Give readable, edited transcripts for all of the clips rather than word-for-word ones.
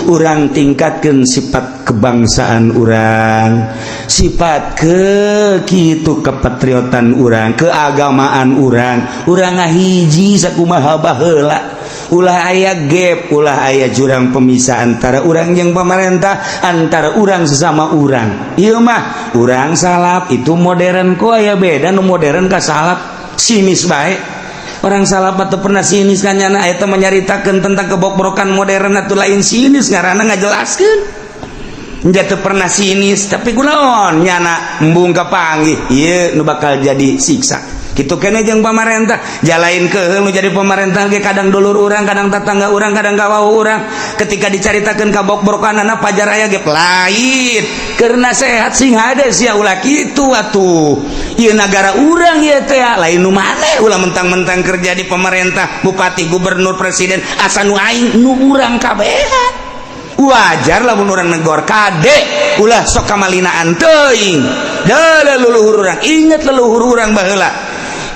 Urang tingkatkan sifat kebangsaan urang, sifat ke kitu kepatriotan urang, keagamaan urang. Urang ngahiji sakumaha baheula, ulah aya gap, ulah aya jurang pemisah antara urang yang pemerintah, antara urang sesama urang. Ieu mah urang salaf itu modern, kok aya beda nu modern ka salaf? Sinis bae. Orang salaf atau pernah sinis kan nyana? Eta menyaritakeun tentang kebokbrokan modern atau lain sinis ngaranna, ngajelaskeun. Teu pernah sinis, tapi kunaon nyana embung kapanggih ieu nu bakal jadi siksa kitu keneh jeung pamarentah. Jalain ke nu jadi pemerintah ge, kadang dulur urang, kadang tetangga urang, kadang kawau urang. Ketika dicaritakeun kabokbrokanana, pajar aya ge lain karena sehat sing hade sia, ulah kitu atuh, ieu nagara urang ieu teh, lain nu maneh. Ulah mentang-mentang kerja di pemerintah, bupati, gubernur, presiden, asa nu aing, nu urang kabehan. Wajar lamun urang negor, kade ulah sok kamalinaan teuing. Deuleu leluhur urang, inget leluhur urang baheula.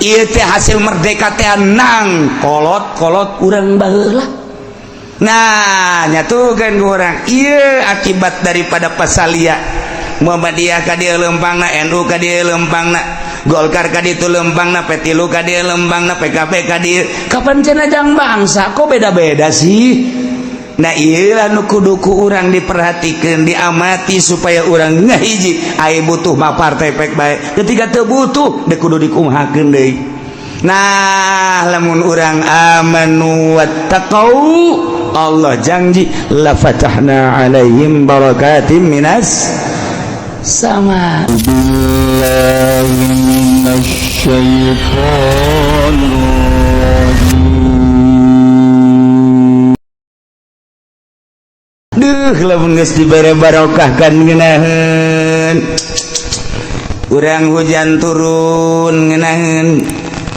Ieu teh hasil merdeka teh nang kolot-kolot urang baheula. Nah, nyatukan ku urang ieu akibat daripada pasalia Muhammadiyah ka dieu lempangna, NU ka dieu lempangna, Golkar ka ditu lempangna, P3 ka dieu lempangna, PKB ka dieu. Kapan cenah jang bangsa, kok beda-beda sih? Nah, iyalah nu kudu ku urang diperhatikan, diamati supaya urang ngahiji. Ai butuh mah partai pek bae, ketika teu butuh dek kudu dikumahakeun deui. Nah, lamun urang amanu wattaqau, Allah janji la fatahna alaihim barakatim minas sama. بالله من الشيطان الرجيم. Duh, lamun geus dibere barokah kan ngeunaheun urang, hujan turun ngeunaheun,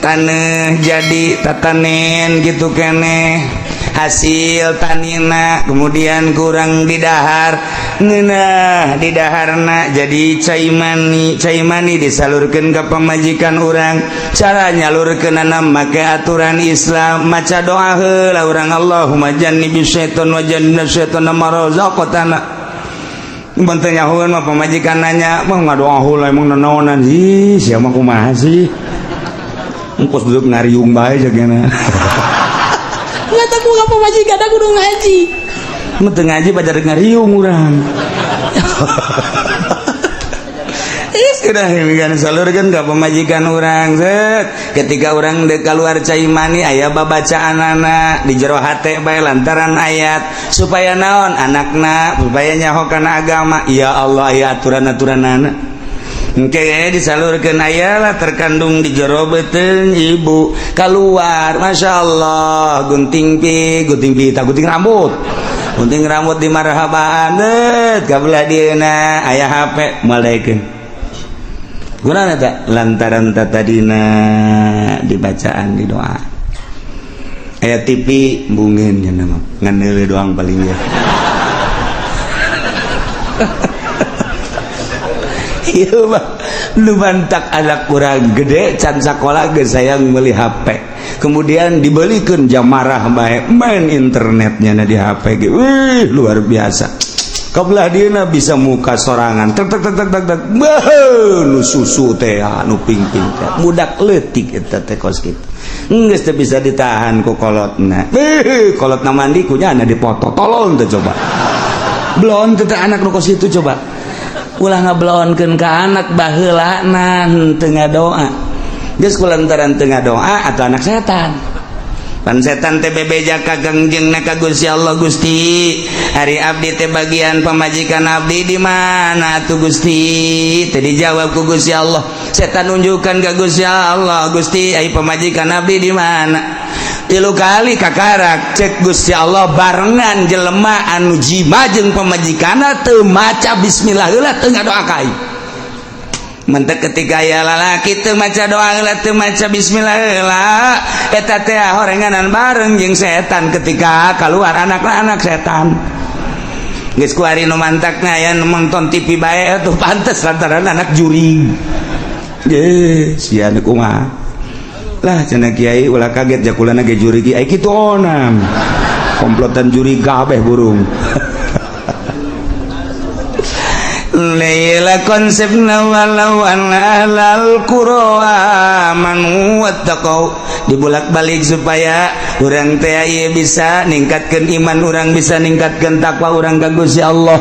taneuh jadi tatanen gitu keneh hasil tanina. Kemudian kurang didahar ngeunah, didaharna jadi cai mani, cai mani disalurkeun ke pamajikan urang. Cara nyalurkeunana make aturan Islam, maca doa heula urang, Allahumma jannibis syaiton wa jannibna syaiton ma razaqtana. Mun teu nyahoeun mah pamajikan nanya mah, ngadoa heula emang nanaonan sih sia mah, kumaha sih? Engkos duduk ngariung bae jagana. Nggak tahu ka pamajikan aku kudu ngaji. Mun teu ngaji pajar ngariung urang. Ih, sudah kan salurkeun ka pamajikan urang, set. Ketika urang dek keluar cai mani, aya babacaan anak di jero hate bae lantaran ayat supaya naon anakna supaya nyaho kana agama. Ya Allah, aya aturan-aturan anak. Engke disalurkeun, aya lah terkandung di jero beuteung ibu, keluar, masya Allah, gunting pi gunting pita, gunting rambut, gunting rambut di marhabaan, det kabelah dieuna aya HP moal daekeun. Gunana tak lantaran tadina dibacaan di doa. Aya TV bungin nya mah ngan neuleuh doang paling ya. Iya mah nu mantak anak kurang gede can sakola geus sayang meuli HP, kemudian dibelikan jam marah bae main internetnya na di HP ge. Wih, luar biasa. Kabelah dieuna bisa muka sorangan, tek tek tek tek tek tek. Beuh, nu susu teh nu ping-ping teh budak leutik eta teh kos kitu geus teu bisa ditahan ku kolotna. Beuh, kolotna mandi ku nyana dipoto, tolong teh. Coba belon teh anak nu kos kitu, coba ulah ngabelonkeun ka anak. Baheulana teu ngadoa, geus kulantaran teu ngadoa atau anak setan. Pan setan teh bebeja ka Kangjengna, ka Gusti Allah, "Gusti, ari abdi teh bagian pamajikan abdi di mana tuh, Gusti?" Teh dijawab ku Gusti Allah. Setan nunjukkan ka Gusti Allah, "Gusti, ai pamajikan abdi di mana?" Tilu kali kakarak. Cek Gusti Allah, barengan jelema anu jima jeung pamajikanna teu maca bismillah heula, teu ngadoa ka aing. Mentek ketika aya lalaki teu maca doa heula, teu maca bismillah heula, eta teh horenganan bareng jeung setan. Ketika keluar anak-anak setan geus kuari nu mantakna aya nu nonton TV bae tuh pantes lantaran anak jurig. Ye, sia nu kumaha lah cenah kiai, ulah kaget jakulana ge jurig ai kitu onam. Komplotan juri kabeh burung. Laila konsepna walau anna ahlal qura amanu wattaqau dibulak-balik supaya urang teh ieu bisa ningkatkeun iman, urang bisa ningkatkeun takwa urang ka Gusti Allah.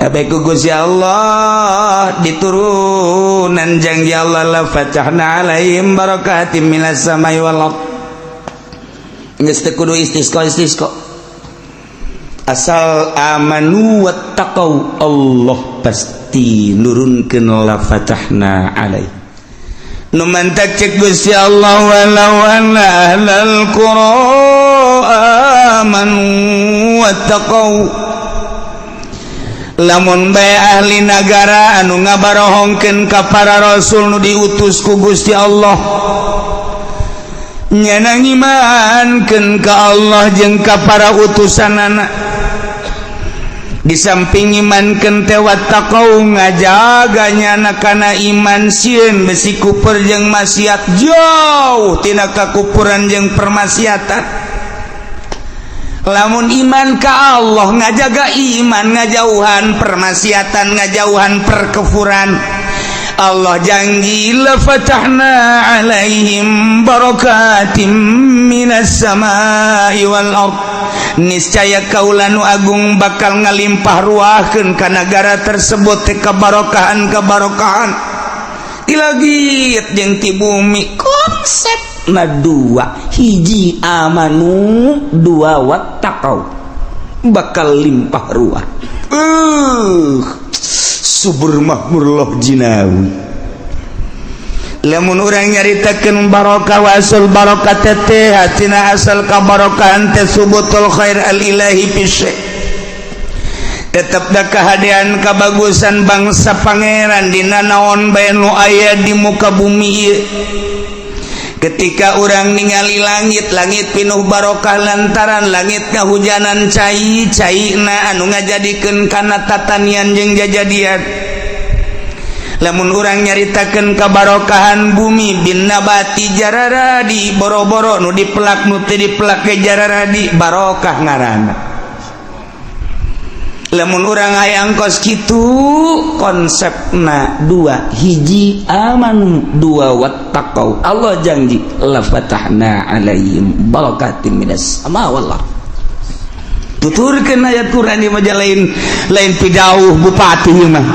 Kabeh ku Gusti Allah diturunan janji Allah la fatahna alaihim barakatim minas samai wal ard. Geus teu kudu istisqa istisqa. Asal amanu wattaqau Allah pasti nurunkeun la fatahna alaih. Nu mantak cek Gusti Allah walau anna ahlal qura amanu wattaqau. Lamun bae ahli nagara anu ngabarohongkeun ka para rasul nu diutus ku Gusti Allah nyana ngimankeun ka Allah jeung ka para utusanana, di samping imankeun teh wattaqau ngajaga nyana kana iman sieun besi kupur jeung maksiat jauh tina kakupuran jeung permaksiatan. Lamun iman ka Allah ngajaga iman ngajauhan permaksiatan ngajauhan perkufuran, Allah janji la fatahna alaihim barakatim minas samai wal ard. Niscaya kaula nu agung bakal ngalimpah ruahkeun ka nagara tersebut teh kabarokahan kabarokahan ti langit jeung ti bumi. Konsepna dua, hiji amanu, dua wattaqau, bakal limpah ruah. Subur makmur loh jinawi. Lamun urang nyaritakeun barokah wasul barokah teh hatina asal kabarokahan teh subutul khair al ilahi fi syai'. Tetep da kahadean kabagusan bangsa pangeran dina naon bae nu aya di muka bumi ieu. Ketika urang ningali langit, langit pinuh barokah lantaran langit kahujanan cai caina anu ngajadikeun kana tatanian jeung jajadian. Lamun urang nyaritakeun kabarokahan bumi bin nabati jararadi boro-boro nu dipelak nu teu dipelak ge jararadi barokah ngaranna. Lamun urang hayang kos kitu konsepna dua, hiji amanu, dua wattaqau. Allah janji la fatahna alaihim barakatim minas sama wal ard. Tuturkeun ayat Quran di majalah lain, lain pidauh bupati mah,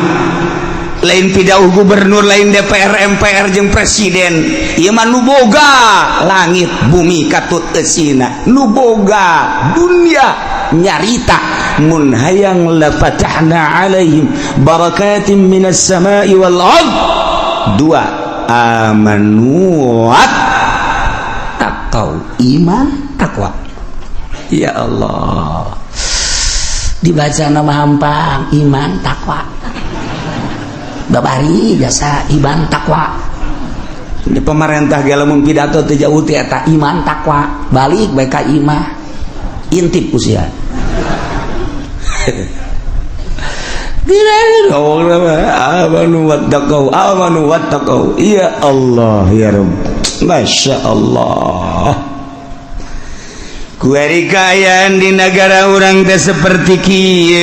lain pidauh gubernur, lain DPR MPR jeung presiden. Ieu mah nu boga langit bumi katut eusina, nu boga dunia nyarita mun hayang la fatahna alaihim barakatim minas samai wal ard. Dua, amanu wattaqau, iman takwa. Ya Allah, dibaca nama hampang iman takwa, babari jasa iman takwa. Di pemerintah ge lamun pidato teu jauh ti eta iman takwa, balik bae ka imah intip usia. Amanu wattaqau, amanu wattaqau. Ya Allah ya Rabb, Masya Allah. Kuari kaayaan di negara urang teh seperti kieu.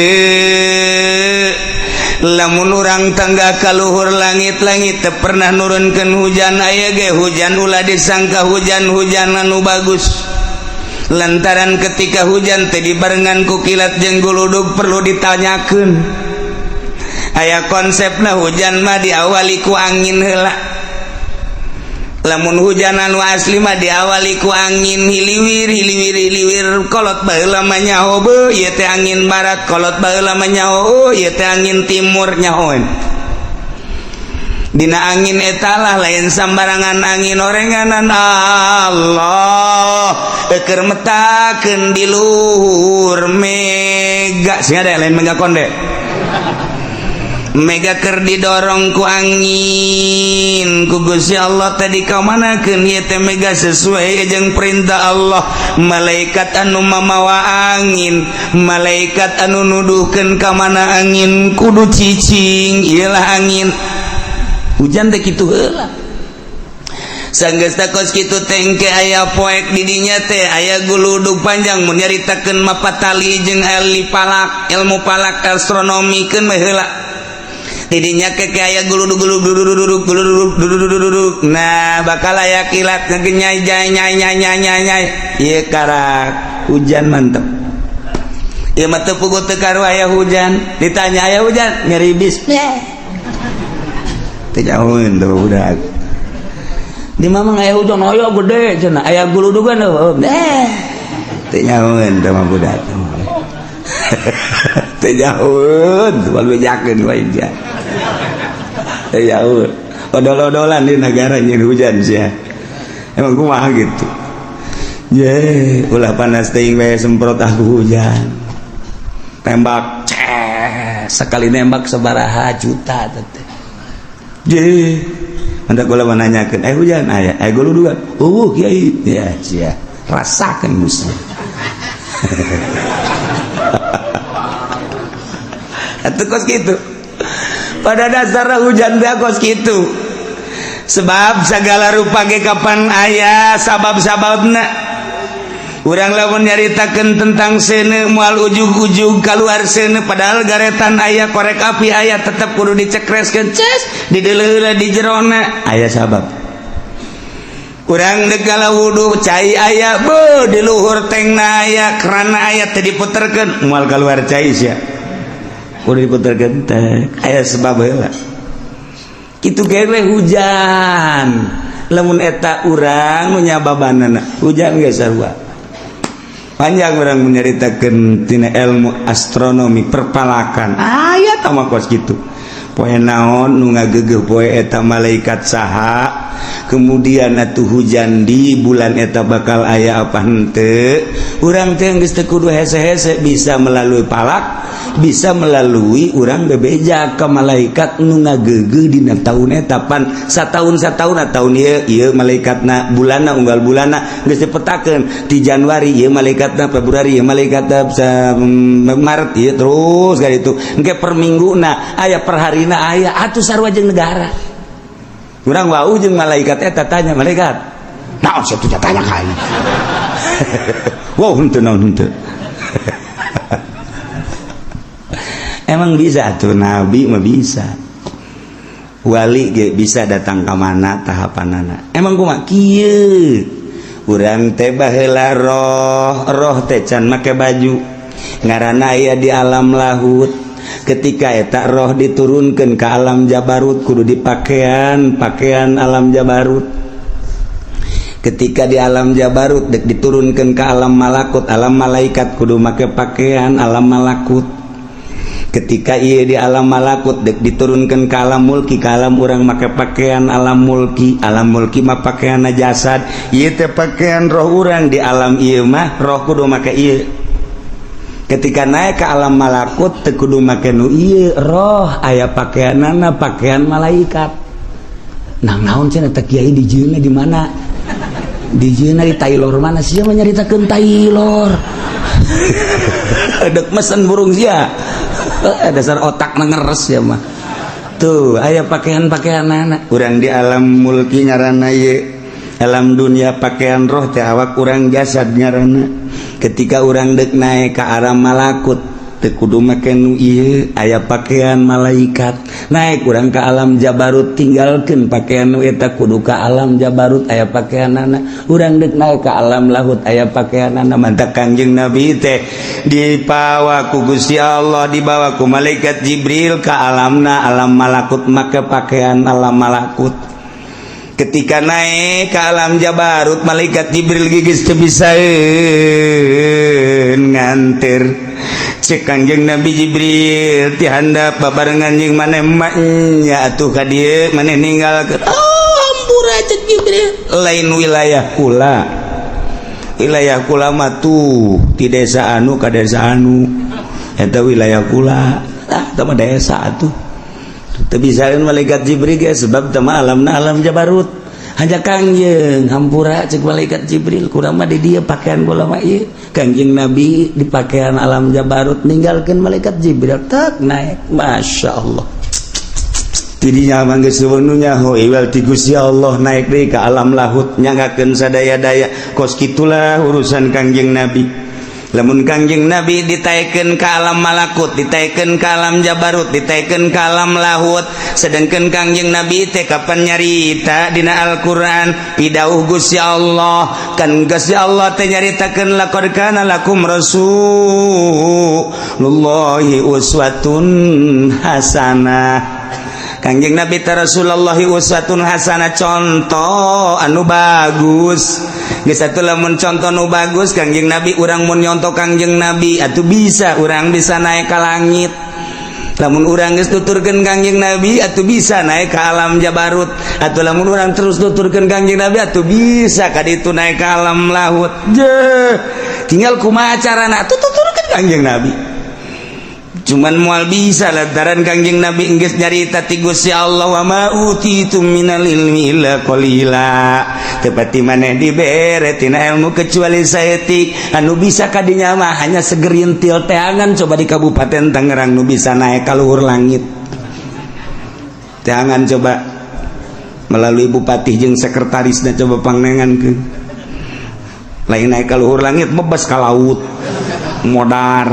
Lamun urang tangga kaluhur langit-langit teu pernah nurunkeun hujan, aya ge hujan ulah disangka hujan-hujan anu bagus. Lantaran ketika hujan teh dibarengan ku kilat jeung guludug perlu ditanyakeun. Aya konsepna hujan mah diawali ku angin heula. Lamun hujan anu asli mah diawali ku angin hiliwir hiliwir hiliwir, kolot baheula mah nyaho beuh ieu teh angin barat, kolot baheula mah nyaho ieu teh angin timur nyahoeun. Dina angin etalah lain sambarangan angin orenganan Allah keur metakeun di luhur mega sing ada lain mega konde. Mega keur didorong ku angin ku Gusti Allah tadi kamanakeun ieu teh mega sesuai jeung perintah Allah. Malaikat anu mamawa angin, malaikat anu nuduhkeun ka mana angin kudu cicing, ieulah angin. Hujan teh kitu heula. Sanggeus kos kitu teh engke aya poek di dinya teh, aya guludug panjang. Mun nyaritakeun mapatali jeung ahli palak, ilmu palak, astronomi keun mah heula. Didinya ke aya guludug guludug guludug guludug guludug. Nah, bakal aya kilat ngegenyai jai nyai nyai nyai nyai nyai. Ieu karak hujan mantep. Ieu mah teu puguh teu karu aya hujan. Ditanya aya hujan, ngeribis. Teu jauheun teu budak. Di mamang aya hujan, aya gede cenah, aya guludugan heuh. Eh. Teu nyahoeun teh mah budak. Teu nyahoeun, moal bejakeun wae sia. Teu nyahoeun. Odol-odolan di negara nyeun hujan sia. Emang kumaha gitu. Ye, ulah panas teuing we, semprot aku hujan. Tembak, ces, sekali nembak sabaraha juta teh. Je, mantap kula menanyakeun, eh hujan aya, eh guludugan. Oh, kiai. Ya, sia. Rasakeun musuh. Atuh kos kitu. Pada dasarnya hujan teh kos kitu. Sebab segala rupa ge kapan aya sabab-sababna. Urang lamun nyaritakeun tentang seuneu, moal ujug-ujug kaluar seuneu, padahal garetan aya, korek api aya, tetep kudu dicekreskeun, ces dideuleuh di jerona aya sabab. Urang dek wudu, cai aya, be di luhur tengna aya, kerana aya, teu diputerkeun moal kaluar cai sia. Kudu diputerkeun teh aya sebab heula. Kitu ge we hujan. Lamun eta urang nu nyababanana hujan ge sarua. Panjang orang menyeritakan tina ilmu astronomi, perpalakan aya mah kos gitu. Poe naon nu ngagegeuh poe eta, malaikat saha, kemudian atuh hujan di bulan eta bakal aya apa henteu. Urang teh geus teu kudu hese-hese, bisa melalui palak, bisa melalui urang bebeja ke malaikat nu ngagegeuh dina taun eta. Pan sataun sataun, tahun ieu ieu malaikatna, bulanna, unggal bulanna geus dipetakeun. Di Januari ieu malaikatna, Februari ieu malaikatna, Maret ieu, terus ka ditu engke per mingguna aya, per harina aya. Atuh sarua jeung negara. Urang wau jeung malaikat eta, tanya malaikat naon sia tuh, tanya ka aing. Wow, henteu naon, henteu. Emang bisa tuh, nabi mah bisa, wali ge bisa datang ke mana tahapanana. Emang kumaha kieu urang teh? Baheula roh roh teh can make baju, ngaranna aya di alam lahut. Ketika eta roh diturunkan ke alam jabarut, kudu dipakaian pakaian alam jabarut. Ketika di alam jabarut dek diturunkan ke alam malakut, alam malaikat, kudu make pakaian alam malakut. Ketika ia di alam malakut dek diturunkan ke alam mulki, ke alam urang, make pakaian alam mulki. Alam mulki mah pakaian jasad, ieu teh pakaian roh urang. Di alam ieu mah roh kudu make ieu. Ketika naik ke alam malakut teu kudu make nu ieu, roh aya pakaianana pakaian malaikat. Nah, naon cenah teh kiai, di jieuna di mana, di jieuna di Taylor mana sia mah nyaritakeun Taylor, dek mesen burung sia. Dasar otak ngeres ya mah. Tuh aya pakaian-pakaian anak urang di alam mulki ngaranna ieu, alam dunia pakaian roh teh awak urang, jasad ngaranna. Ketika urang dek naik ke arah malakut teu kudu make nu ieu, aya pakaian malaikat. Naik urang ke alam jabarut, tinggalkeun pakaian nu eta, kudu ke alam jabarut, aya pakaianana. Urang dek naik ke alam lahut, aya pakaianana. Mantak Kangjeng Nabi teh dipawa ku Gusti Allah, dibawa ku malaikat Jibril ke alamna alam malakut, make pakaian alam malakut. Ketika naik ke alam jabarut, malaikat Jibril gigis teu bisa nganter. Cek Kangjeng Nabi, "Jibril, ti handap babarengan jeung maneh nya atuh ka dieu, maneh ninggalkeun." "Oh, hampura," cek Jibril, "lain wilayah kula. Wilayah kula mah tuh ti desa anu ka desa anu, eta wilayah kula." Ah, eta mah desa atuh. Teu bisaeun malaikat Jibril ge, sebab teu mah alamna alam jabarut. Hanya Kangjeng, "Hampura," cek malaikat Jibril, "kurang mah di dieu pakaian kula mah ieu." Kangjeng Nabi di pakaian alam jabarut, ninggalkeun malaikat Jibril, tak naik. Masya Allah. Tidinya mah geus nu nyaho iwal ti Gusti Allah, naik deui ka alam lahut, nyanggakeun sadaya-daya. Kos kitulah urusan Kangjeng Nabi. Lamun Kangjeng Nabi ditaikeun ka alam malakut, ditaikeun ka alam jabarut, ditaikeun ka alam lahut, sedangkan Kangjeng Nabi teh kapan nyarita dina Al-Qur'an pidauh Gusti Allah kan. Gusti Allah teh nyaritakeun, "Laqad kana lakum rasulullahi uswatun hasanah." Kangjeng Nabi teh Rasulullah uswatun hasanah, contoh anu bagus. Geus atuh, lamun contoh nu bagus Kangjeng Nabi, urang mun nyontoh Kangjeng Nabi atuh bisa, urang bisa naik ka langit. Lamun urang geus tuturkeun Kangjeng Nabi atuh bisa naik ke alam jabarut. Atuh lamun urang terus tuturkeun Kangjeng Nabi atuh bisa ka ditu naik ke alam lahut. Je, tinggal kumaha carana atuh tuturkeun Kangjeng Nabi. Cuman moal bisa lantaran Kangjeng Nabi geus nyarita ti Gusti Allah, "Wa ma utitum minal ilmi illa qalila." Teu pati maneh dibere tina ilmu kecuali saeutik. Anu bisa kadinya mah hanya segerintil teangan. Coba di Kabupaten Tangerang nu bisa naik ka luhur langit, teangan. Coba melalui bupati jeung sekretarisna, coba pangnengankeun. Lain naik ka luhur langit, bebas ka laut modar.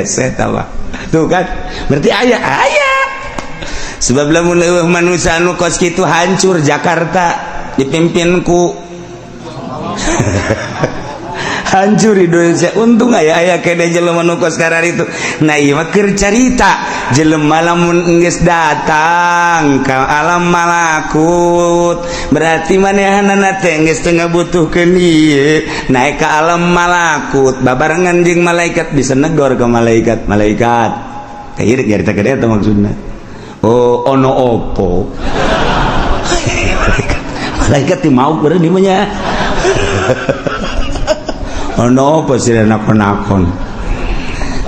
Saya tuh kan berarti aya aya sebab lamun leuweuh manusia anu kos kitu, hancur Jakarta dipimpin ku, hancur Indonesia. Untung aya aya kene jelema nu kos itu. Nah, ieu mah keur carita jelema lamun geus datang ka alam malakut, berarti manehanana teh geus teu ngabutuhkeun ieu. Naik ke alam malakut babarengan jeung malaikat, bisa negor ke malaikat. Malaikat kayak nyarita ke eta maksudna. Oh, ono opo? Malaikat, malaikat ti mau beureum di mah nya. Ono apa sih nakon-nakon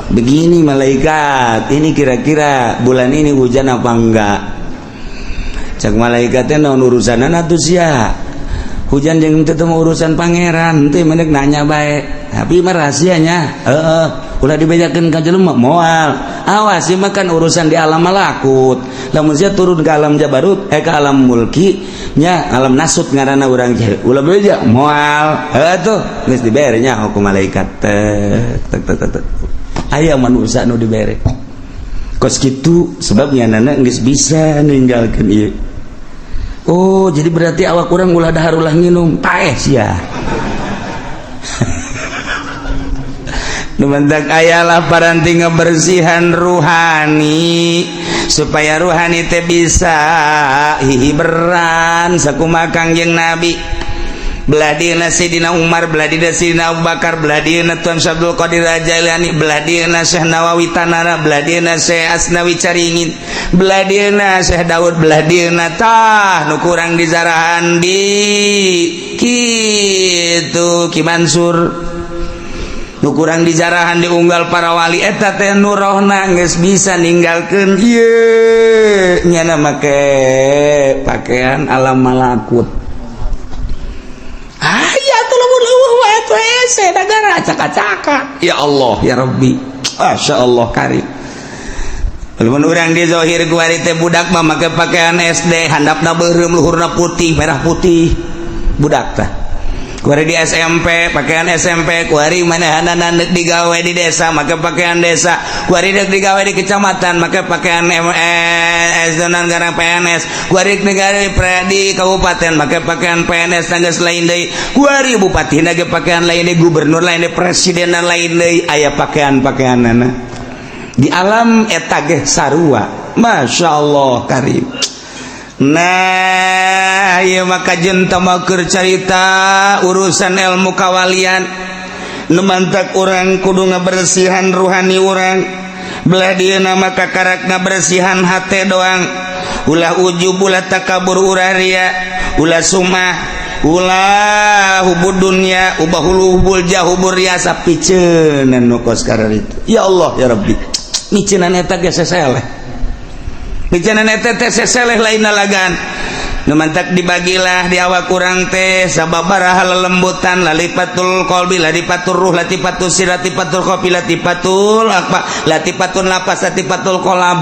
begini? Malaikat, ini kira-kira bulan ini hujan apa enggak? Cak malaikatnya, naon urusan atuh sia hujan jeung teu urusan pangeran teh, mendek nanya bae. Tapi mah rahasianya, heeh, ulah dibejakeun ka jelema. Moal, awas ieu mah kan urusan di alam malakut. Lamun sia turun ke alam jabarut, eh, ke alam mulki nya, alam nasut ngaranna urang, ulah beja. Moal, heuh tuh geus dibere nya hukum malaikat tek tek tek tek. Aya manusia nu dibere kos kitu sebabnya nana geus bisa ninggalkeun ieu. Oh, jadi berarti awak urang ulah dahar, ulah nginum, paeh sia. Numantak ayalah paranti ngebersihan ruhani supaya ruhani teh bisa hihiberan sakumaha Kangjeng Nabi. Belah dieuna Sayyidina Umar, belah dieuna Sayyidina Abu Bakar, belah dieuna Tuan Syekh Abdul Qadir Jailani, belah dieuna Syekh Nawawi Tanara, belah dieuna Syekh Asnawi Caringin, belah dieuna Syekh Daud, belah dieuna tah nu kurang dizarahan di kitu Ki Mansur, nu kurang dijarahan diunggal para wali eta teh nu rohna geus bisa ninggalkeun ieu, nyana make pakaian alam malakut. Aya tuh lamun leuweuh wae tuh hese negara acak-acakan. Ya Allah ya Rabbi, Masya Allah karim. Lamun urang di zahir kuari teh budak mah make pakaian SD, handapna beureum, luhurna putih, merah putih, budak tah. Kuari di SMP pakaian SMP, kuari manehanana deuk digawe di desa make pakaian desa, kuari deuk digawe di kecamatan make pakaian MS dan garang PNS, kuari digawe di kabupaten make pakaian PNS tanggas lain deui, kuari bupati ge pakaian lain deui, gubernur lain deui, presiden lain deui, aya pakaian-pakaianana di alam eta ge sarua. Masya Allah karim. Nah, ieu maka jenta keur carita urusan ilmu kawalian. Nu mantak urang kudu ngabersihan ruhani urang. Belah dieuna maka karak ngabersihan hate doang, ulah ujub, ulah takabur, ulah ria, ulah sumah, ulah hubud dunya, ubah hulu hubul jah hubur riasa, piceunan nu kos itu. Ya Allah ya Rabbi, miceunan eta ge seseleh, micenan eta teh seseleh, lain lalagan. Nu mantak dibagilah di awak kurang teh sababaraha lelembutan: lalipatul qalbi, latifatul ruh, latifatul sir, latifatul khofi, latifatul apa, latifatun lapas, latifatul kolab.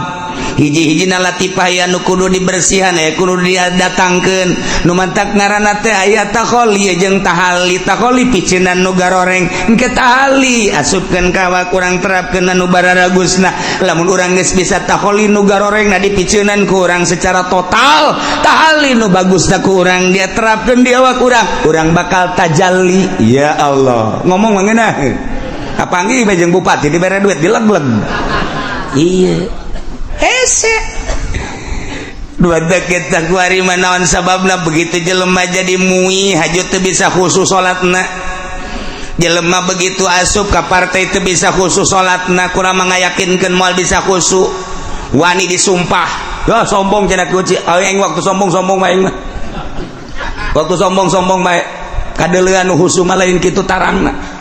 Hiji-hijina latifah aya nu kudu dibersihan, aya kudu didatangkeun. Nu mantak ngaranna teh aya takholi jeung tahali. Takholi piceunan nu garoreng, engke tahali asupkeun ka awak urang, terapkeun anu bararagusna. Lamun urang geus bisa takholi nu garoreng na dipiceunan ku urang secara total, tahali nu bagusna ku urang dia terapkeun di awak urang, urang bakal tajalli. Ya Allah, ngomong mah ngeunah. Kapanggih bae jeung bupati dibere duit dileg-leg. Iya. Hese. Dua kita kuari manaon sababna begitu jelema jadi mui haju teu bisa khusus salatna. Jelema begitu asup ka partai teu bisa khusus salatna, kurang mengayakinkeun moal bisa khusyuk. Wani disumpah. Ya sombong cenah kunci. Aing waktu sombong-sombong mah aing mah. Waktu sombong-sombong bae kadeleuan nu khusyuk mah lain kitu tarangna.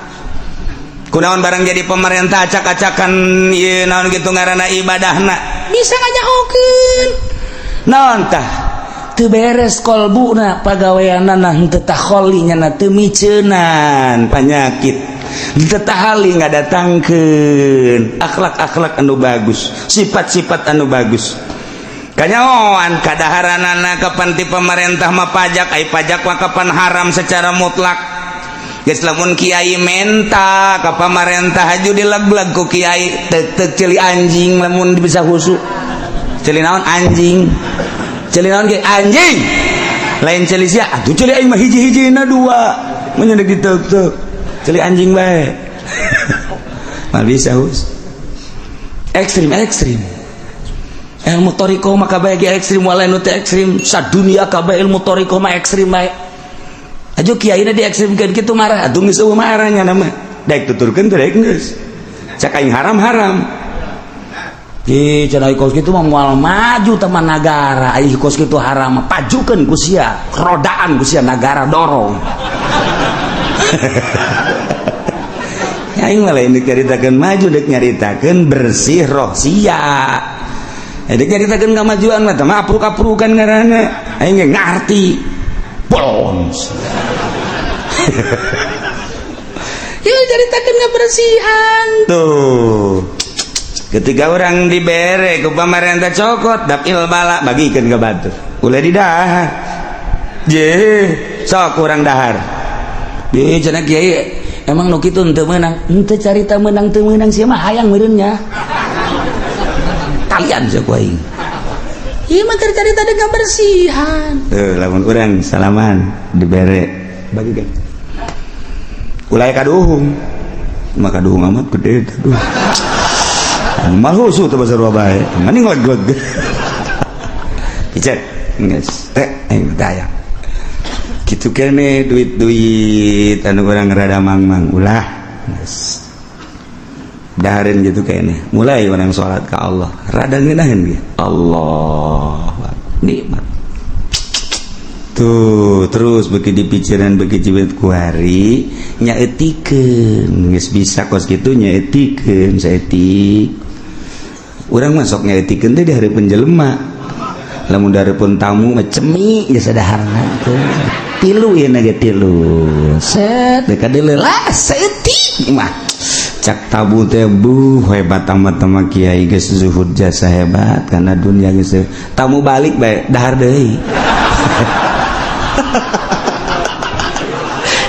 Kunaon barang jadi pemerintah acak-acakan ieu naon gitu ngaranna ibadahna Bisa ngajahokeun. Naon tah teu beres kolbuna pagaweanana, henteu takholi nya, teu miceunan panyakit, teu tahali ngadatangkeun akhlak-akhlak anu bagus, sifat-sifat anu bagus. Kanyahoan kadaharanana kapan ti pemerintah mah pajak, ai pajak mah kapan haram secara mutlak. Geus lamun kiai menta ka pamarentah haju dileg-leg ku kiai, tek-tek ceuli anjing lamun bisa khusyuk. Ceuli naon anjing? Ceuli naon ge anjing? Lain ceuli sia, atuh ceuli aing mah hiji-hijina dua. Mun deuk ditek-tek. Ceuli anjing bae. Mah bisa hus. Ekstrim ekstrim. Ilmu thoriqoh mah kabeh ge ekstrim, walain nu teu ekstrim sadunia kabeh ilmu thoriqoh mah ekstrim bae. Aja kiai di ekstrimkeun kitu marah, atuh geus eueuh marahnya nama. Daek tuturkeun teh daek geus. Cak aing haram-haram. Ih, cenah kos kitu mah moal maju teman nagara. Ai kos kitu haram, pajukeun ku sia, rodaan ku sia nagara dorong. Aing mah lain deuk nyaritakeun maju, deuk nyaritakeun bersih roh sia. Deuk nyaritakeun kamajuan mah teh mah apruk-aprukan ngaranna. Aing ge ngarti. Bolons. Ieu caritakeun kebersihan. Tuh. Ketika orang dibere ku pamarentah cokot dapil bala bagikeun ka batur. Ulah didahar. Je, sok kurang dahar. Ye cenah kiai emang nu kitu henteu meunang. Henteu carita meunang teu meunang sia mah hayang meureun nya. Kalian sia ku aing. Ieu mah keur carita kebersihan. Tuh, lamun urang salaman dibere bagikeun. Ulah kaduhung. Mah kaduhung amat gede teh duh. Mal husu teh basar bae. Mending leg-leg. Dicek geus teh aing daya. Kitu kene duit-duit anu urang rada mangmang ulah geus. Dahareun gitu kene. Mulai urang salat ka Allah. Rada ngeunaheun ge. Allah nikmat. Tuh terus beuki dipikiran beuki jibet kuari nyaetikeun geus bisa kos kitu nyaetikeun saeutik. Urang mah sok nyaetikeun teh di hareupeun jelema. Lamun di hareupeun tamu mah cemi geus sadaharna teh. Tilu ieu na ge tilu. Set deuk kadeuleu lah saeutik mah. Cak tabu teh buh hebat amat sama kiai geus zuhud jasa hebat karena dunia geus tamu balik bae dahar deui.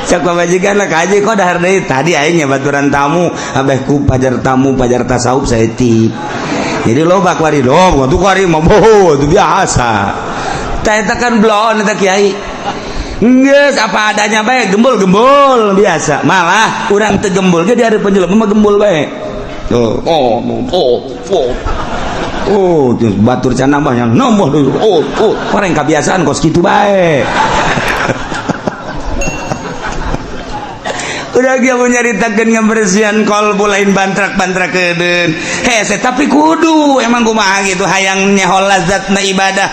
Cak pamajikan lah kaji kok dahar deui tadi aing baturan tamu abeh ku pajar tamu pajar tasawuf saeutik. Jadi loba kuari loba tuh kuari mah boh itu biasa. Tah eta kan bloon eta kiai. Geus apa adanya bae gembul-gembul biasa. Malah urang teu gembul ge di hareupeun jelema mah gembul bae. Tuh, oh oh oh. Oh, terus batur can nambah yang nambah deui. Oh, oh, orang kebiasaan kos kitu bae. Udah dia mau nyaritakeun ngebersihan kolbu lain bantrak-bantrak kedeun. Hese tapi kudu emang kumaha gitu hayang nyaho lazatna ibadah.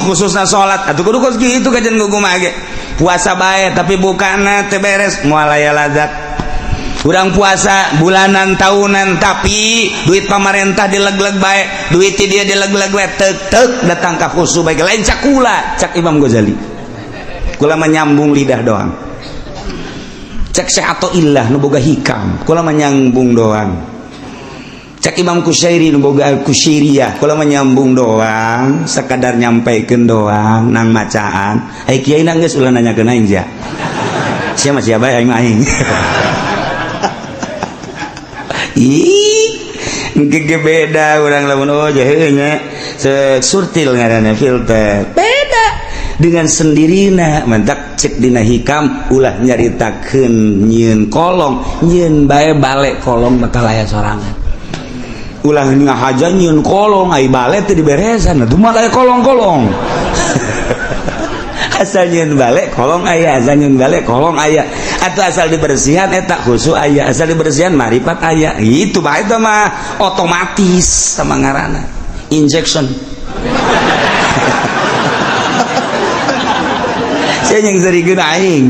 Khususna salat. Atuh kudu kos kitu kajian kumaha ge. Puasa bae tapi bukana teu beres moal aya lazat. Urang puasa bulanan tahunan tapi duit pamarentah dileg-leg bae, duit dia dileg-leg bae tek-tek datang ka khusu bae lain cak kula, cak Imam Ghazali. Kula menyambung lidah doang. Cek Syekh atau ilah nu boga hikam, kula menyambung doang. Cek Imam Kusyairi nu boga Al-Kusyairiyah, kalau menyambung doang, sekadar nyampaikan doang nang macaan. Ai kiai nang geus ulah nanyakeun aing sia. Sia mah sia bae, aing mah aing. Ih, engke beda urang lamun oh jahe nya. Surtil ngaranna filter. Beda dengan sendirina, mentak cek dina hikam ulah nyaritakeun nyieun kolong, nyieun bae balik kolong bakal aya sorangan. Ulah ngahaja nyieun kolong, ai bale teu diberesan atuh mah aya kolong-kolong. Asal nyieun bale kolong aya, asal nyieun bale kolong aya, atau asal dibersihan eta khusu aya, asal dibersihan marifat aya. Itu mah, itu mah otomatis sama ngaranna injection. Saya yang serikeun aing.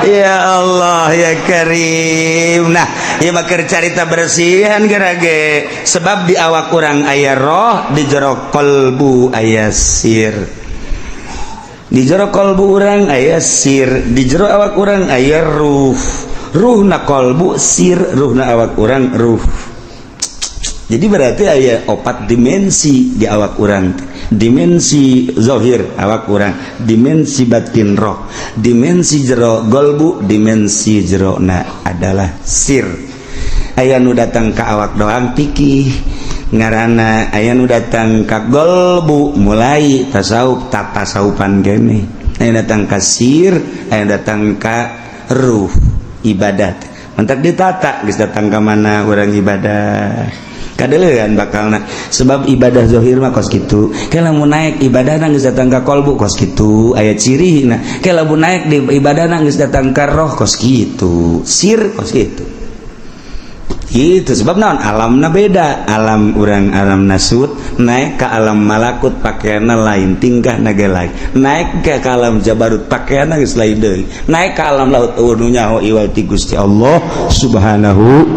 Ya Allah ya Karim. Nah, ieu mah keur carita bersihan gerage, sebab di awak urang aya roh, di jero kolbu aya sir, di jero kolbu urang aya sir, di jero awak urang aya ruh. Ruhna kolbu sir, ruhna awak urang ruh. Jadi berarti aya opat dimensi di awak urang: dimensi zohir awak urang, dimensi batin roh, dimensi jero golbu, dimensi jero na adalah sir. Aya nu datang ke awak doang pikih ngarana, aya nu datang ka golbu mulai tasawuf tatasawufan gene, aya datang ka sir, aya datang ka ruh ibadat. Mentak ditata geus datang ka mana urang ibadah kadelean bakalna, sebab ibadah zohir mah kos kitu. Kalau mau naik ibadah geus datang ka kolbu kos kitu, aya ciri. Nah, kalau mau naik di ibadah geus datang ka roh kos kitu, sir kos kitu. Itu sebab naon, alamna beda, alam urang alam nasut, naik ke alam malakut pakaianna lain, tingkah naga lain, naik ke alam jabarut pakaianna geus lain deui, naik ke alam laut eueuh nu nyaho iwal ti Gusti Allah Subhanahu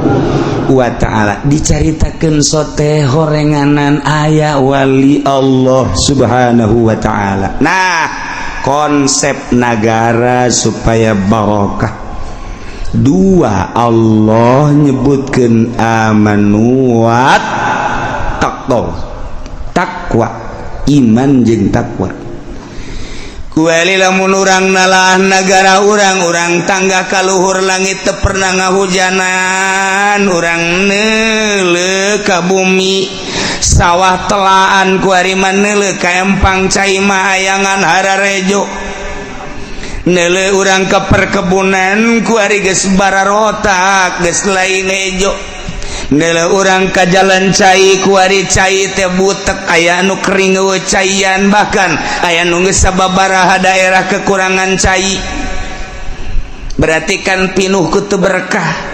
wa ta'ala. Dicaritakeun sote horenganan aya wali Allah Subhanahu wa ta'ala. Nah, konsep nagara supaya barokah dua, Allah nyebutkan amanu wat taqwa, takwa, iman jeung takwa. Kueli lamun urang nalaah nagara urang, urang tangga kaluhur langit teu pernah ngahujanan, urang neuleuh ka bumi sawah telaan, kuari mah neuleuh ka empang cai mah ayangan hararejo, neuleuh urang ke perkebunan kuari geus bararotak, geus lain hejo, neuleuh urang ka jalan cai kuari cai teh butek, aya anu kering eueuh caian, bahkan aya nu geus sababaraha daerah kekurangan cai. Berarti kan pinuh ku teu berkah.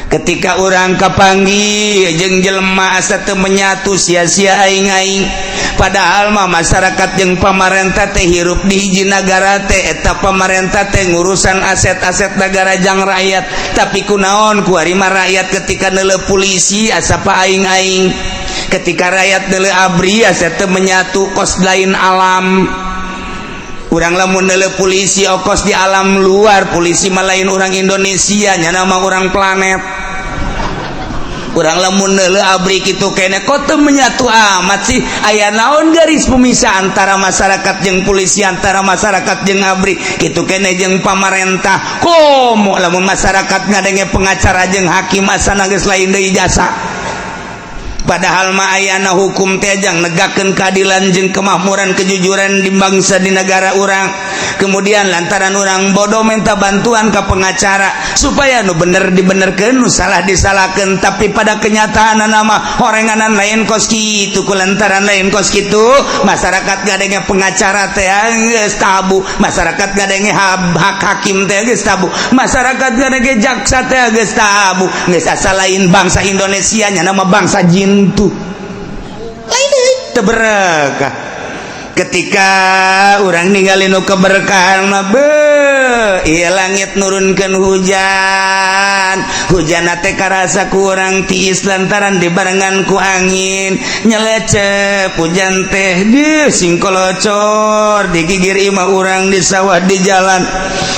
Ketika urang kapanggih jeung jelema asa teu menyatu, sia-sia aing-aing. Padahal mah masyarakat jeung pamarentah teh hirup di hiji nagara teh, eta pamarentah teh ngurusan aset-aset negara jang rakyat. Tapi kunaon kuari mah rakyat ketika neuleuh polisi asa pa aing-aing, ketika rakyat neuleuh ABRI asa teu menyatu, kos lain alam. Urang lamun neuleuh polisi okos di alam luar, polisi mah lain orang Indonesia, nyana mah orang planet. Urang lamun neuleuh ABRI kitu kene, kok teu menyatu amat sih? Aya naon garis pemisah antara masyarakat jeung polisi, antara masyarakat jeung ABRI kitu kene jeung pamarentah? Komo lamun masyarakat ngadenge pengacara jeung hakim asana geus lain deui jasa. Padahal mah ayana hukum teh jang negakeun keadilan jeung kemakmuran kejujuran di bangsa, di negara urang. Kemudian lantaran urang bodoh minta bantuan ke pengacara supaya nu bener dibenerkeun, nu salah disalahkeun, tapi pada kenyataan nama horenganan lain kos kitu. Ku lantaran lain kos kitu, masyarakat gadenge pengacara teh geus tabu, masyarakat gadenge hak hakim teh geus tabu, masyarakat gadenge jaksa teh geus tabu, geus asa lain bangsa Indonesia nya, nama bangsa jin tuh lain deui, teu berekah. Ketika urang ninggalin nu keberkahan mah, be, ieu langit nurunkeun hujan, hujan teh karasa kurang tiis lantaran dibarengan ku angin nyelecep. Hujan teh di singkolocor di gigir imah urang, di sawah, di jalan,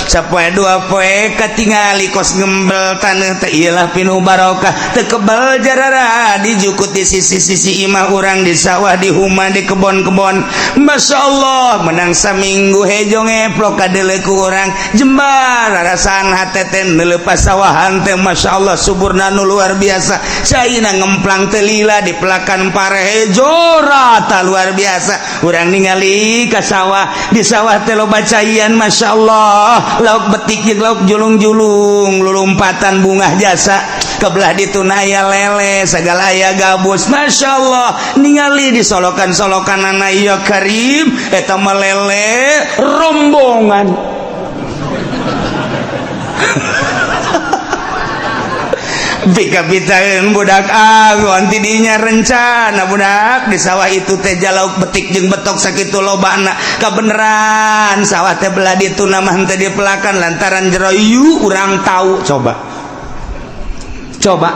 sapoe dua poe katingali kos ngembel taneuh teh. Iyalah, pinuh barokah, teu kebel jarara dijukut di sisi-sisi imah urang, di sawah, di huma, di kebon-kebon. Masya Allah, menang saminggu hejo ngeplok kadele ku urang jembar rasaan hate teh lepas sawahan teh. Masya Allah, suburna nu luar biasa, caina ngemplang teu lila, di pelakan pare hejo rata, luar biasa. Urang ningali ka sawah, di sawah teh loba caian. Masya Allah, lauk betik jeung lauk julung-julung lulumpatan, bungah jasa. Kebelah dituna aya lele segala, aya gabus. Masya Allah, ningali di solokan-solokan anak ya karim, eta mah lele rombongan. Pika-pitaeun budak agon tidinya rencana budak di sawah itu teh jalauk betik jeung betok sakitu lobana. Kabeneran sawah teh belah ditu mah henteu dipelakan lantaran jero yu urang tahu. Coba coba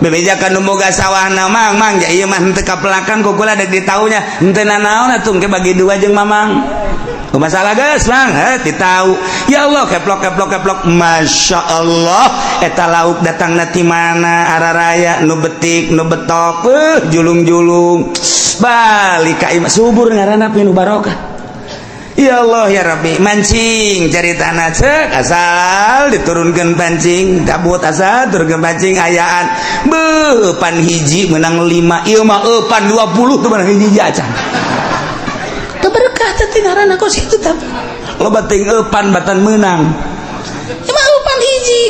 bebejakan nu boga sawahna, "Mang, Mang, ja ieu mah henteu kapelakan ku kula, dek ditaunya henteu nanaon atuh, engke bagi dua jeung Mamang." Oh, masalah geus, Mang, heh ditau. Ya Allah, keplok keplok keplok. Masya Allah, eta lauk datangna ti mana araraya, nu betik nu betok, julung-julung balik ka imah, subur ngaranna, pinuh barokah. Ya Allah ya Rabbi, mancing caritana, cek asal diturunkan pancing tabut, asal turunkan pancing ayaan beuh, pan hiji menang lima, ieu mah eupan 20 tuh menang hiji acan. Teu berkah teh ngaranna kos kitu, tapi loba teuing eupan batan menang. Ieu mah eupan hiji.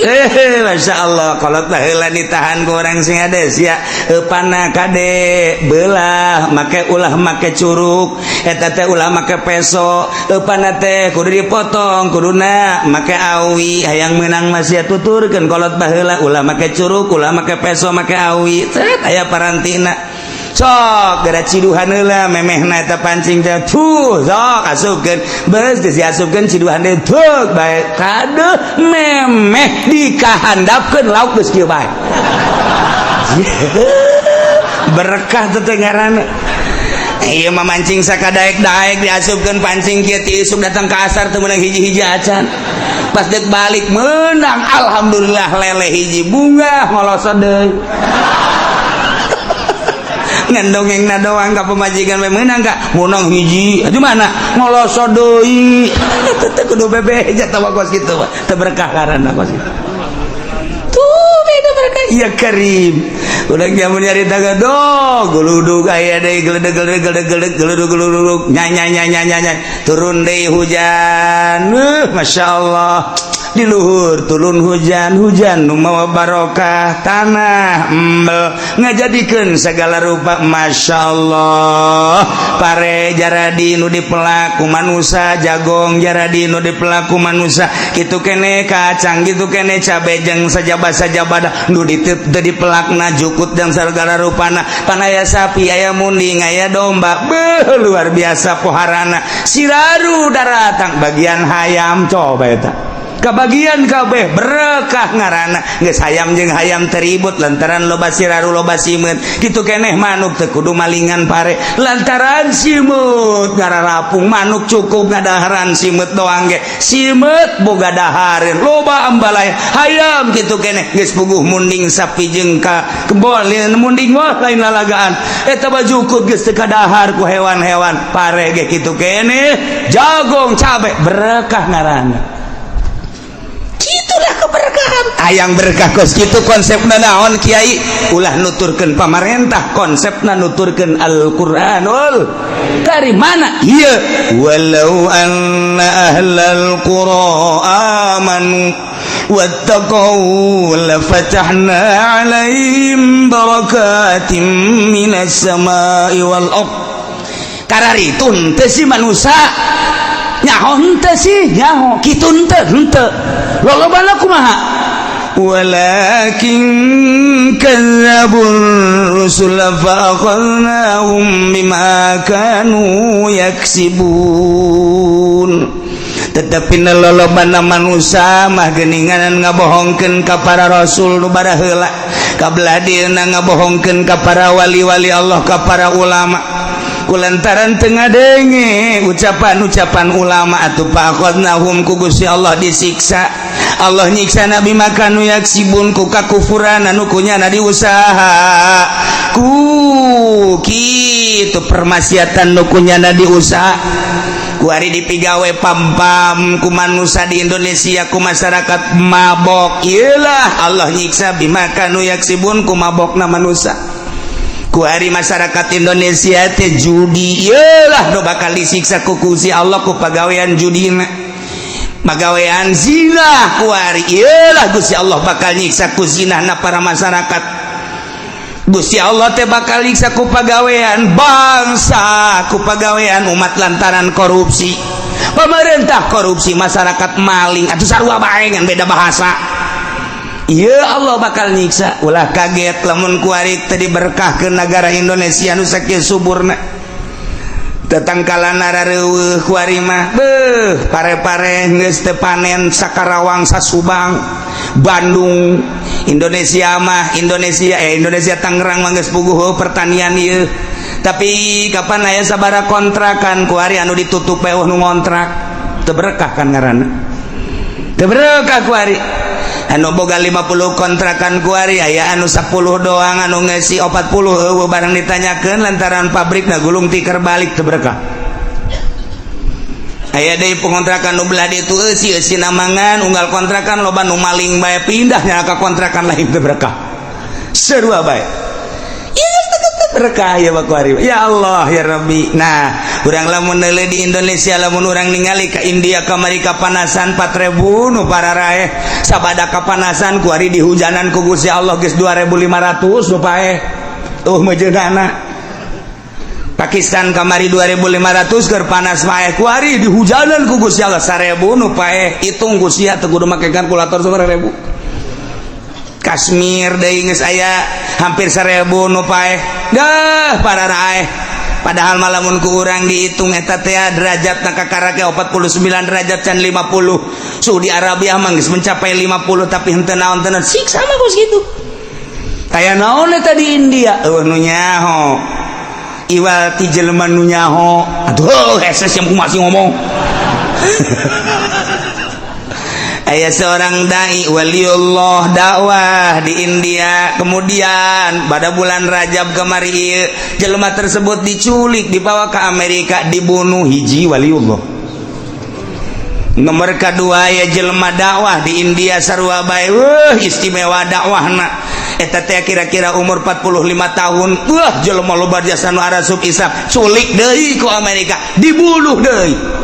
Masya Allah, kalau baheula ditahan ku orang sing hades ya, eupanna kade belah make, ulah make curuk eta teh, ulah make peso, eupanna teh kudu dipotong, kuduna make awi. Hayang menang masih tuturkeun kolot baheula, ulah make curuk, ulah make peso, make awi. Cet, aya parantina, sok gara ciduhan heula memehna eta pancing teh, tuh sok asupkeun, beres geus diasupkeun, ciduhan deui, tuh bae kade memeh dikahandapkeun lauk geus kieu bae. Berkah teh ngaranna. Ieu mah mancing sakadaek-daek, diasupkeun pancing kieu ti isuk datang ke asar teu meunang hiji-hiji acan. Pas dek balik menang, alhamdulillah, lele hiji, bunga ngolosot deui. Ngan dongengna doang ka pamajikan we, meunang ka menang hiji, aduh mana ngolosot deui. Teu kudu bebeja tawa kos kitu mah teu berkah ngaranna kos kitu. Tuh beda berkah ya karim. Udah nyamun nyarita do guludug aya deui, geledeg geledeg geledeg geledeg geludug geludug, nyai nyai nyai nyai nyai, turun deui hujan. Masya Allah, di luhur turun hujan, hujan nu mawa barokah, tanah embel ngajadikeun segala rupa. Masya Allah, pare jaradi nu dipelak ku manusa, jagong jaradi nu dipelak ku manusa, kitu kene kacang, kitu kene cabe jeung sajaba-sajabada nu diteu dipelakna jukut dan segala rupana. Pan aya sapi, aya munding, aya domba, beuh, luar biasa poharana. Siraru daratang bagian hayam, coba eta kebagian kabeh, berkah ngaranna. Geus hayam jeung hayam teribut lantaran loba siraru, loba simeut. Kitu keneh manuk, teu kudu malingan pare lantaran simeut ngararapung. Manuk cukup ngadaharan simeut doang ge, simeut boga dahareun loba ambalaya. Hayam kitu keneh, geus puguh munding sapi jeung ka kebon munding mah lain lalagaan, eta bajukut geus teu kadahar ku hewan-hewan. Pare ge kitu keneh, jagong, cabe, berkah ngaranna. Itulah keberkahan. Hayang berkah kos kitu konsepna naon, Kiai? Ulah nuturkeun pamarentah, konsepna nuturkeun Al-Qur'anul Karim. Mana ieu? Walau anna ahlal qura amanu wattaqau lafatahna alaihim barakatim minas samai wal ard. Kararitu henteu si manusia nyaho, henteu sih nyaho kitu, henteu henteu lolobana kumaha? Walakin kadzdzabur. Rusula fa akhadnahum bima kanu yaksibun. Tetapi lolobana manusia mah geninganan ngabohongkeun ka para rasul nu baraheula, kabelah dieuna ngabohongkeun ka para wali-wali Allah, ka para ulama, kulantaran teu ngadenge ucapan-ucapan ulama atuh fa akhadnahum, ku Gusti Allah disiksa. Allah nyiksa bima kanu yaksibun, ku kakufuran anu kunyana diusaha, ku kitu permaksiatan nu kunyana diusaha. Kuari dipigawe pam-pam ku manusia di Indonesia, ku masyarakat mabok. Iyalah, Allah nyiksa bima kanu yaksibun, ku mabokna manusia. Kuari masyarakat Indonesia teh judi, iyalah, nu bakal disiksa ku Gusti Allah ku pagawean judina. Pagawean zina kuari, iyalah, Gusti Allah bakal nyiksa ku zinahna para masyarakat. Gusti Allah teh bakal nyiksa ku pagawean bangsa, ku pagawean umat lantaran korupsi. Pemerintah korupsi, masyarakat maling, atuh sarua bae, ngan beda bahasa. Iya, Allah bakal nyiksa. Ulah kaget lamun kuari tadi berkah ke negara Indonesia nu sakieu suburna, tetangkalan rareuweuh. Kuari mah beuh, pare-pare geus teu panen, Sakarawang, Sasubang, Bandung, Indonesia mah, Indonesia, eh, Indonesia Tangerang mah geus puguh pertanian ieu. Tapi kapan aya sabara kontrakan kuari anu ditutup euweuh nu ngontrak? Teu berkah kan ngaranna, teu berkah. Kuari anu boga 50 kontrakan, kuari aya anu 10 doang, anu ngesi 40 euweuh barang ditanyakeun lantaran pabrik na gulung tikar balik. Teu berkah. Aya deui pengontrakan nu belah ditu eusi eusi namangan unggal kontrakan, loba nu maling bae, pindahnya ka kontrakan lain. Teu berkah, sarua bae. Berkah ya kuari. Ya Allah, ya Rabbi. Nah, urang lamun neuleuh di Indonesia, lamun urang ningali ka India kamari kapanasan 4000 nu pararaeh sabada kapanasan, kuari dihujanan ku Gusti Allah geus 2500 nu paeh tuh mejeunana. Pakistan kamari 2500 keur panas paeh, kuari dihujanan ku Gusti Allah 1000 nu paeh. Hitung Gusti, teu kudu make kalkulator, 1000. Kashmir deui geus aya hampir 1000 nu paeh dah pararaeh. Padahal malamun ku urang dihitung eta teh derajat na kakarake 49 derajat, can 50. Saudi Arabia mah geus mencapai 50, tapi henteu naon tenan, siksa mah kos kitu. Aya naon eta di India? Euweuh nu nyaho, iwal ti jelema nu nyaho. Aduh, hese sia, masih ngomong. Aya seorang dai waliullah dakwah di India. Kemudian pada bulan Rajab kemari ieu, jelema tersebut diculik, dibawa ke Amerika, dibunuh. Hiji waliullah. Nomor kedua ya, jelema dakwah di India sarua bae, wah, istimewa dakwahna eta teh, kira-kira umur 45 tahun. Wah, jelema loba jasa nu arasup Islam, culik deui ku Amerika, dibunuh deui.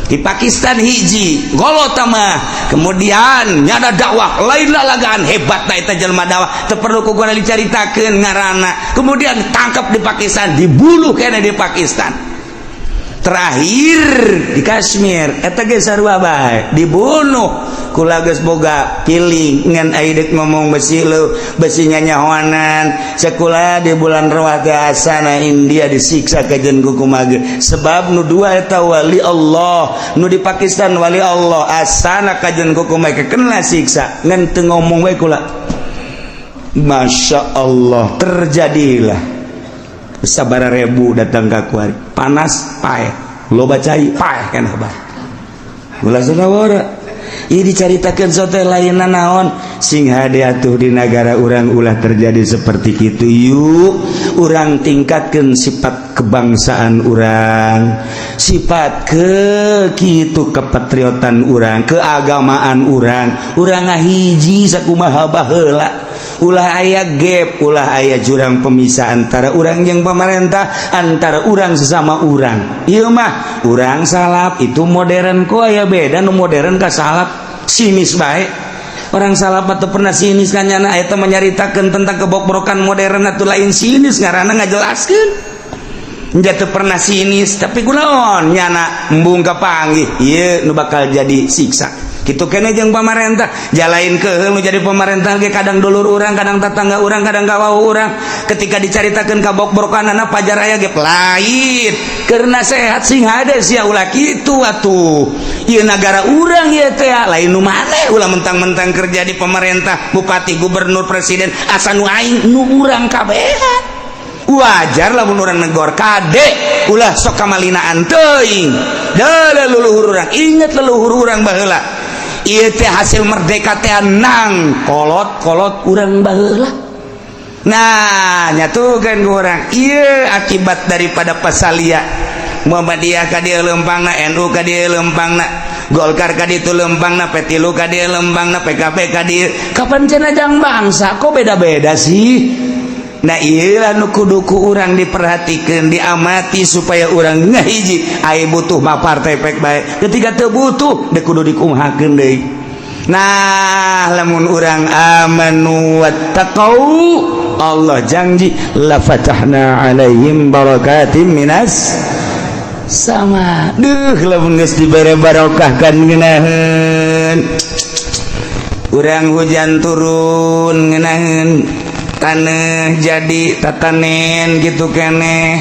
Di Pakistan hiji golot mah, kemudian nyada dakwah lain lalagaan, hebat na eta jelema dakwah, teu perlu ku gua dicaritakeun ngaranna. Kemudian tangkap di Pakistan, dibunuh kene di Pakistan. Terakhir di Kashmir eta ge sarua bae, dibunuh. Kula geus boga piling ngan ai deuk ngomong besi lu besi nyanyahoanan. Sekolah di bulan Rawat asana India disiksa kajen ku kumaha, sebab nu dua eta wali Allah, nu di Pakistan wali Allah, asana kajen ku kumaha kena siksa ngan teu ngomong we kula. Masya Allah, terjadilah sabara ribu datang ke kuari, panas paeh, loba cai paeh kan hebat. Ulah saudara, ini dicaritakeun sote lain naon, sing hade atuh di negara urang ulah terjadi seperti itu. Yuk, urang tingkatkan sifat kebangsaan urang, sifat ke kitu kepatriotan urang, keagamaan urang. Urang ngahiji sakumaha baheula, ulah aya gap, ulah aya jurang pemisah antara urang yang pemerintah, antara urang sesama urang. Ieu mah urang salaf itu modern, kok aya beda nu modern ka salaf? Sinis bae orang salaf atau pernah sinis kan nyana. Eta menyaritakeun tentang kebobrokan modern atau lain sinis ngaranna, ngajelaskeun. Teu pernah sinis, tapi kunaon nyana embung kapanggih ieu nu bakal jadi siksa. Kitu keneh jeung pamarentah, jalain keheul nu jadi pemerintah ge, kadang dulur urang, kadang tetangga urang, kadang kawau urang. Ketika dicaritakeun ka bok-brokanana, pajar aya ge pelait. Keur nasehat sing hade sia, ulah kitu atuh. Ieu nagara urang ieu teh, lain nu maneh. Ulah mentang-mentang kerja di pemerintah, bupati, gubernur, presiden, asa nu aing nu urang kabehan. Wajar lamun urang negor, kade ulah sok kamalinaan teuing. Da leluhur urang, inget leluhur urang baheula. Ieu teh hasil merdeka teh nang kolot-kolot urang baheula. Nah, nyatukan ku urang ieu akibat daripada pasalia Muhammadiyah ka dieu lempangna, NU ka dieu lempangna, Golkar ka ditu lempangna, P3 ka dieu lempangna, PKB ka dieu. Kapan cenah jang bangsa, kok beda-beda sih? Nah, ieu nu kudu ku urang diperhatikan, diamati supaya urang ngahiji. Ai butuh mah partai pek bae, ketika teu butuh dek kudu dikumahakeun deui. Nah, lamun urang amanu wattaqau, Allah janji la fatahna alaihim barakatim minas sama. Duh, lamun geus dibere barokah kan ngeunaheun urang, hujan turun ngeunaheun, tanah jadi tatanen gitu keneh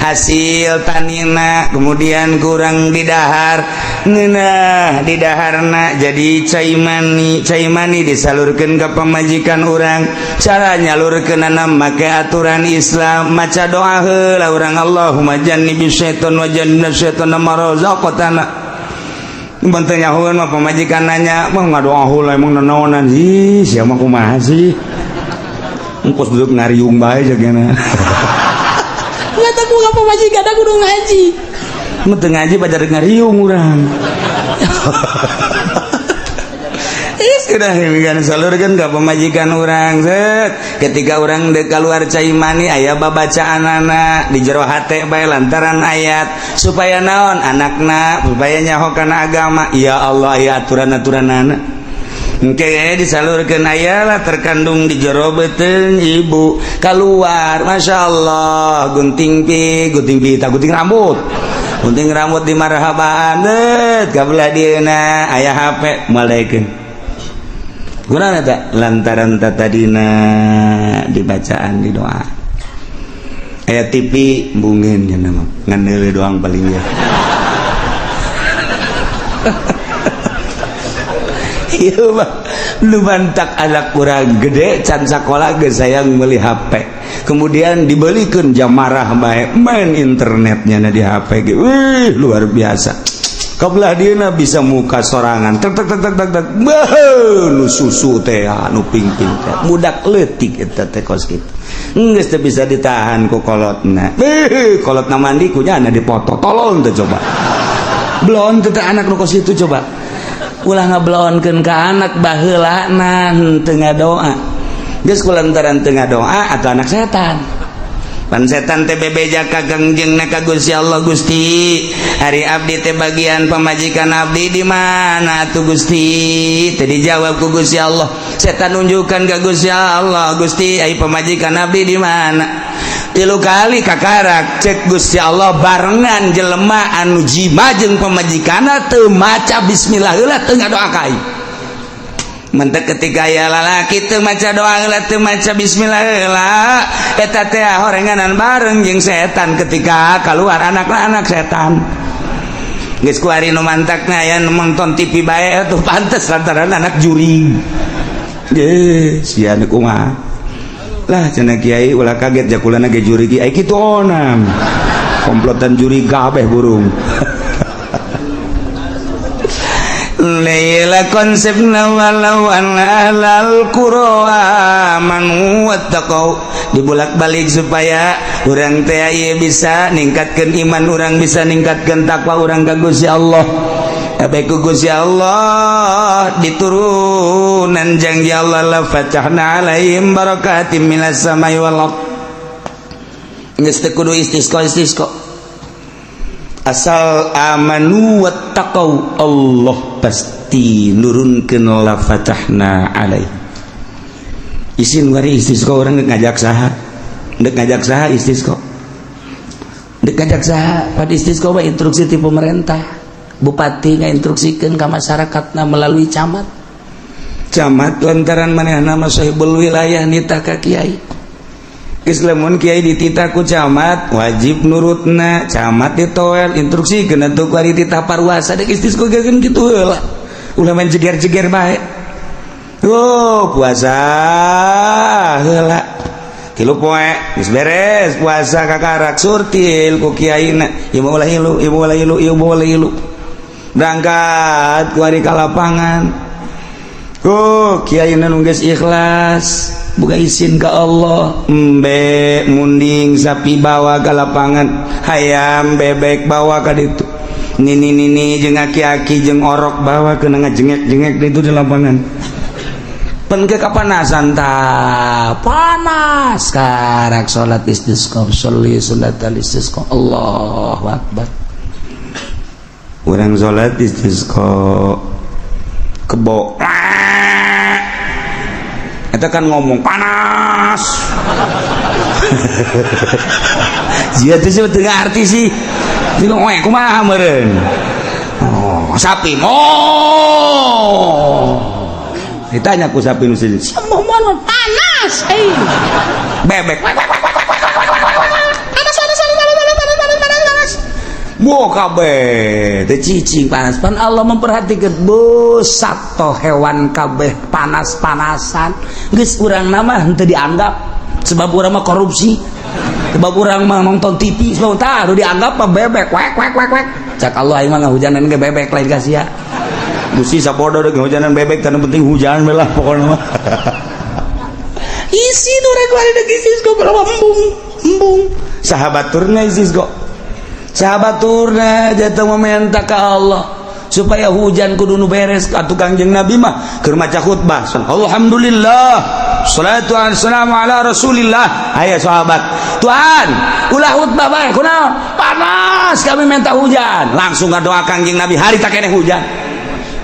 hasil tanina. Kemudian kurang didahar ngeunah, didaharna jadi cai mani, cai mani disalurkeun ke pamajikan urang. Cara nyalurkeunana make aturan Islam, maca doa heula urang, Allahumma jannibis syaiton wa jannibna syaiton ma razaqtana. Banteng nyahoeun mah pamajikan nanya mah ngadoa heula, emang nanaonan sih sia mah, kumaha sih? Engkos duduk ngariung bae jagana. Nggak tahu ka pamajikan aku kudu ngaji. Mun teu ngaji pajar ngariung urang. Ih, sudah kan salurkeun ka pamajikan urang, set. Ketika urang dek keluar cai mani, aya babacaanana di jero hate bae lantaran ayat supaya naon anakna supaya nyaho kana agama. Ya Allah, aya aturan-aturanana. Engke disalurkeun, aya lah terkandung di jero beuteung ibu keluar, masya Allah, gunting pi gunting pita, gunting rambut, gunting rambut di marhabaan, det kabelah dieuna aya HP malaikeun kunaon eta lantaran tadina dibacaan di doa. Aya TV bungin nya mah ngan doang paling ya. Iya mah lu mantak anak kurang gede can sakola geus sayang meuli HP, kemudian dibelikan jam marah bae main internetnya na di HP ge. Wih, luar biasa. Kabelah dieuna bisa muka sorangan, tek tek tek tek tek tek. Beuh, nu susu teh, nu ping-ping teh, budak leutik eta teh kos kitu geus teu bisa ditahan ku kolotna. Beuh, kolotna mandi kunyana dipoto, tolong teh coba belon teh anak nu kos kitu. Coba ulah ngabelonkeun ka anak, baheulana teu ngadoa. Geus kulantaran teu ngadoa atau anak setan pan setan teh bebeja ka Kangjengna, ka Gusti Allah, "Gusti, ari abdi teh bagian pamajikan abdi di mana atuh, Gusti?" Teu dijawab ku Gusti Allah. Setan nunjukkan ka Gusti Allah, "Gusti, ai pamajikan abdi di mana?" Tilu kali kakarak. Cek Gusti Allah, barengan jelema anu jima jeung pamajikanna teu maca bismillah heula, teu ngadoa ka aing. Mentek ketika aya lalaki teu maca doa heula, teu maca bismillah heula, eta teh horenganan bareng jeung setan. Ketika keluar anakna anak setan. Geus kuari nu mantakna aya nu nonton TV bae tuh pantes lantaran anak jurig. Ge sia nu kumaha lah cenah kiai, ulah kaget jakulana ge jurig ai kitu, onam komplotan jurig kabeh burung. Laila konsepna walau anna ahlal qura amanu wattaqau dibulak-balik supaya urang teh ieu bisa ningkatkeun iman urang, bisa ningkatkeun takwa urang ka Gusti Allah. Kabeh ku Gusti Allah diturunan janji Allah, la fatahna alaihim barakatim minas samai wal ard. Geus teu kudu istisqa istisqa, asal amanu wattaqau, Allah pasti nurunkeun la fatahna alaih. Isin wari istisqa urang dek ngajak saha, dek ngajak saha istisqa, dek ngajak saha? Pada istisqa mah instruksi ti pemerintah. Bupati ngainstruksikeun ka masyarakatna melalui camat. Camat lantaran manehna mah sahibul wilayah, nitah ka kiai. Geus, lamun kiai dititah ku camat, wajib nurutna. Camat ditoel, instruksikeun atuh ku ari titah parwasa, dek istisqa geus kitu heula, ulah main jeger-jeger bae. Oh, puasa heula 3 poe, geus beres puasa, kakarak surtil ku kiaina, ieu mah ulah ilu, ieu mah ulah ilu, ieu mah ulah ilu. Berangkat ku ari ka lapangan. Oh, kiaina nu geus ikhlas, buka izin ke Allah, embe munding sapi bawa ke lapangan, hayam bebek bawa ka ditu, nini nini jeung aki-aki jeung orok bawa ke ngajengek-jengek itu di lapangan. Pen ke kapanasan ta, panas, karak salat istisqa, sholli salat istisqa. Allahu akbar. Urang salat istisqa, kebo eta kan ngomong panas. Jia teh sih teu ngarti sih. Dia ngomong kumaha meureun. Oh, sapi mo. Ditanya ku sapi nu sini. Semua panas, eh. Bebek. Panas, panas, panas, panas, panas, panas, panas, panas. Bo kabeh teu cicing panas. Pan Allah memperhatikan bu sato hewan kabeh panas-panasan. Geus, urang nama henteu dianggap sebab urang mah korupsi. Sebab urang mah nonton TV, sebab tah nu dianggap mah bebek wek wek wek wek. Cak Allah, aing mah ngahujanan ge bebek, lain ka sia. Gusti sapodo deh hujanan bebek, karena penting hujan lah pokoknya mah. Isi nu rek bari deuk istisqa berapa, embung embung. Sahabat turna istisqa. Sahabat turna jatuh meminta ke Allah supaya hujan, kudu nu beres atuh. Kangjeng Nabi mah keur maca khutbah, "Alhamdulillah, salatu wassalamu ala Rasulillah." Aya sahabat, "Tuhan, ulah khutbah bae." "Kunaon?" "Panas, kami minta hujan." Langsung ngadoa Kangjeng Nabi, hari tak keneh hujan.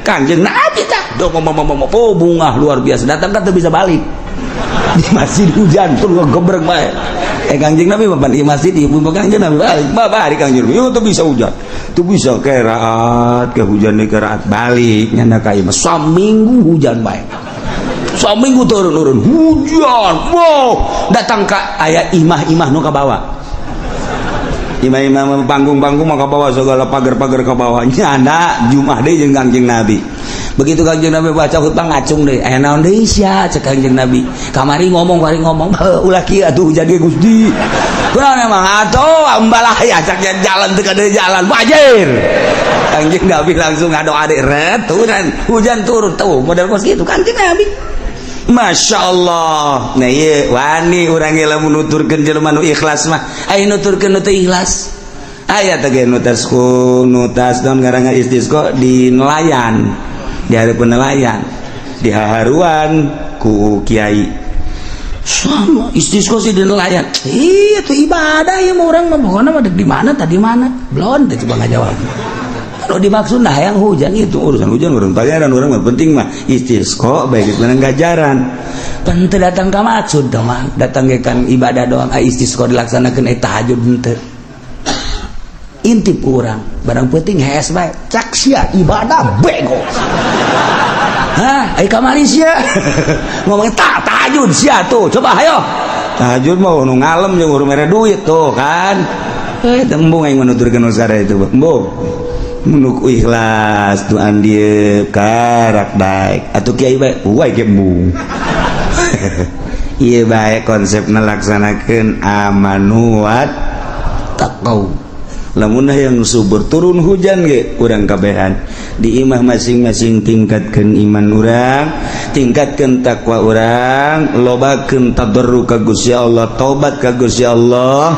Kangjeng Nabi tak do oh, bungah luar biasa, datang kan teu bisa balik di masjid, hujan tuh ngegebrek bae. Eh, Kangjeng Nabi mah di masjid, ibu Kangjeng Nabi balik bapak hari Kangjeng Nabi tuh bisa hujan tuh, bisa keraat ke hujan di keraat, balik nyanda ka imah. Saminggu hujan bae, saminggu turun-turun hujan. Wow, datang ka aya imah-imah nu ka bawah, imah-imah, panggung-panggung mah ka bawah, segala pagar-pagar ke bawah. Nyanda Jumat deui jeung Kangjeng Nabi. Begitu Kangjeng Nabi baca khutbah, ngacung deui. "Aya naon deui sia?" cek Kangjeng Nabi. "Kamari ngomong, kamari ngomong." "Ulah kieu atuh hujan ge, Gusti." "Kunaon emang atuh ambalaya?" Cak jalan teu kade jalan banjir. Kangjeng Nabi langsung ngadoa deui, ret turun hujan, turun tuh model kos kitu Kangjeng Nabi. Masya Allah. Nah, iya wani urang ge lamun nuturkeun jelema nu ikhlas mah. Aya nuturkeun nu teu ikhlas. Aya teh ge nutas ku nutas naon ngaranna istisqa di nelayan. Di hareupeun nelayan. Di haharuan ku kiai. Sama istisqa sih di nelayan. Iya, itu ibadah ya mau orang mah, pokoknya mah di mana tadi mana. Belum teh coba ngajawab. Kalau dimaksud nah yang hujan itu urusan hujan, urang bayaran urang mah, penting mah istisqa baik menang gajaran. Pan teu datang ka maksud mah, datang ge kan ibadah doang. Ah, istisqa dilaksanakeun, eh, tahajud henteu. Intip urang, barang penting hees bae. Cak sia ibadah bego. Hah, ai kamari sia ngomong tak tahajud sia tuh, coba ayo. Tahajud mah nu ngalem jeung urang mere duit tuh kan. Eh, tembung aing menuturkeun usara itu, embung. Menuk ikhlas tuan dia karak daek atuh kiai bae wae ge embung. Ieu bae konsep melaksanakeun amanu wat taqau. Lamun yang subur turun hujan ge urang kabehan di imah masing-masing, tingkatkeun iman urang, tingkatkeun takwa urang, lobakeun tadarru ka Gusti Allah, taubat ka Gusti Allah,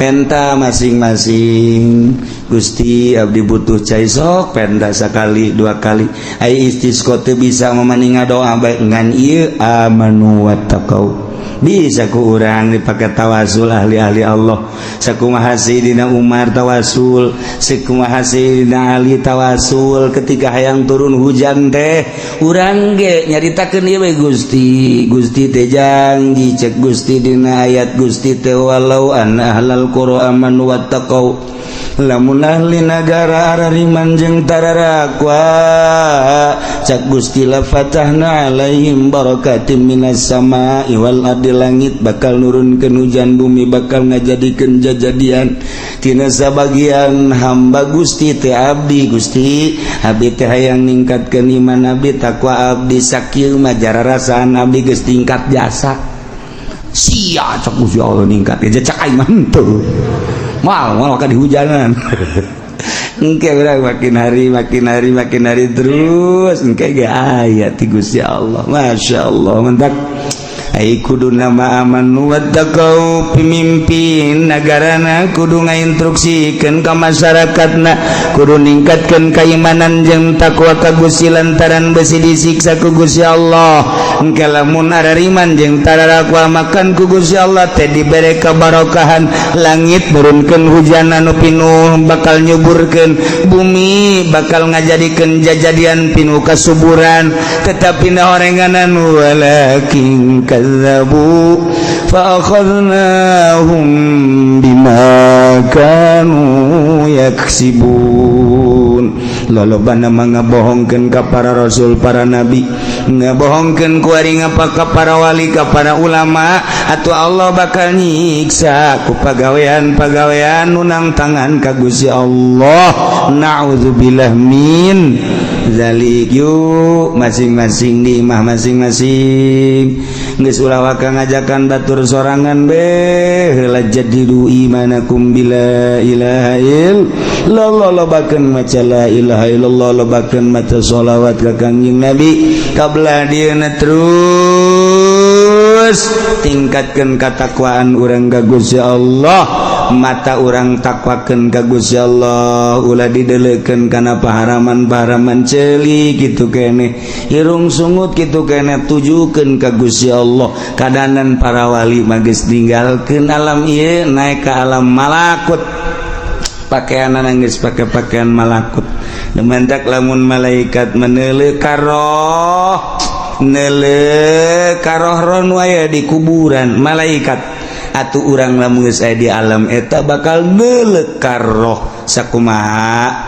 penta masing-masing. "Gusti, abdi butuh cai," sok penta sekali dua kali. Ai istisqa teu bisa memaninga doa bae, ngan ieu amanu wattaqau bisa ku urang dipakai tawasul ahli-ahli Allah. Sakumaha Sayyidina Umar tawasul, sakumaha Sayyidina Ali tawasul ketika hayang turun hujan teh, urang ge nyaritakeun ieu we, "Gusti, Gusti teh janji," cek Gusti dina ayat Gusti teh, "walau an ahlal qura amanu wattaqau." Lamun ahli nagara arariman jeung tararakwa, cak Gusti, la fatahna alaihim barakatim minas sama'i wal ardi. Langit bakal nurunkeun hujan, bumi bakal ngajadikeun jajadian tina sabagian hamba Gusti teh. Abdi Gusti, abdi teh hayang ningkatkeun iman abdi, takwa abdi. Sakieu mah jararasaan abdi geus tingkat jasa sia, cak Gusti Allah, ningkat ya. Cak aing mah henteu, mal mal ka dihujanan. Engke urang makin hari, makin hari, makin hari terus engke ge aya ti Gusti Allah. Masya Allah, mantap. Ai kudu nama amanu wattaqau. Pemimpin negarana kudu ngainstruksikeun ka masyarakatna, kudu ningkatkeun keimanan jeung takwa ka Gusti, lantaran besi disiksa ku Gusti Allah. Engke lamun arariman jeung tararakwa, makan ku Gusti Allah teh dibere kabarokahan, langit nurunkeun hujan anu pinuh bakal nyuburkeun, bumi bakal ngajadikeun jajadian pinuh kasuburan. Tetapi na orenganan, walakin kadzabu fa akhadnahum bima kanu yaksibun. Lolobana mah ngabohongkeun ka para rasul, para nabi, ngabohongkeun kuari ngapa ka para wali, ka para ulama, atau Allah bakal nyiksa ku pagawean-pagawean nu nangtangan ka Gusti Allah. Na'udzubillah min zalik. Yuk, masing-masing di imah masing-masing, geus ulah waka ngajakan batur sorangan be. Heula jadidu imanakum bila ilaha illallah, lobakeun maca la ilaha illallah, lobakeun maca sholawat ka Kangjeng Nabi kabla dieuna. Terus tingkatkeun katakwaan urang ka Gusti Allah, mata urang takwakeun ka Gusti Allah, ulah didelekeun kana paharaman-paharaman. Ceuli kitu kene, irung sungut kitu kene, tujukeun ka Gusti Allah. Kadanan para wali mah geus ninggalkeun alam ieu, naik ke alam malakut, pakaian geus pake pakaian malakut. Dementak lamun malaikat meneuleuh karoh, neuleuh karoh ron aya di kuburan malaikat, atuh urang lamun geus aya di alam eta bakal neuleuh karoh sakumaha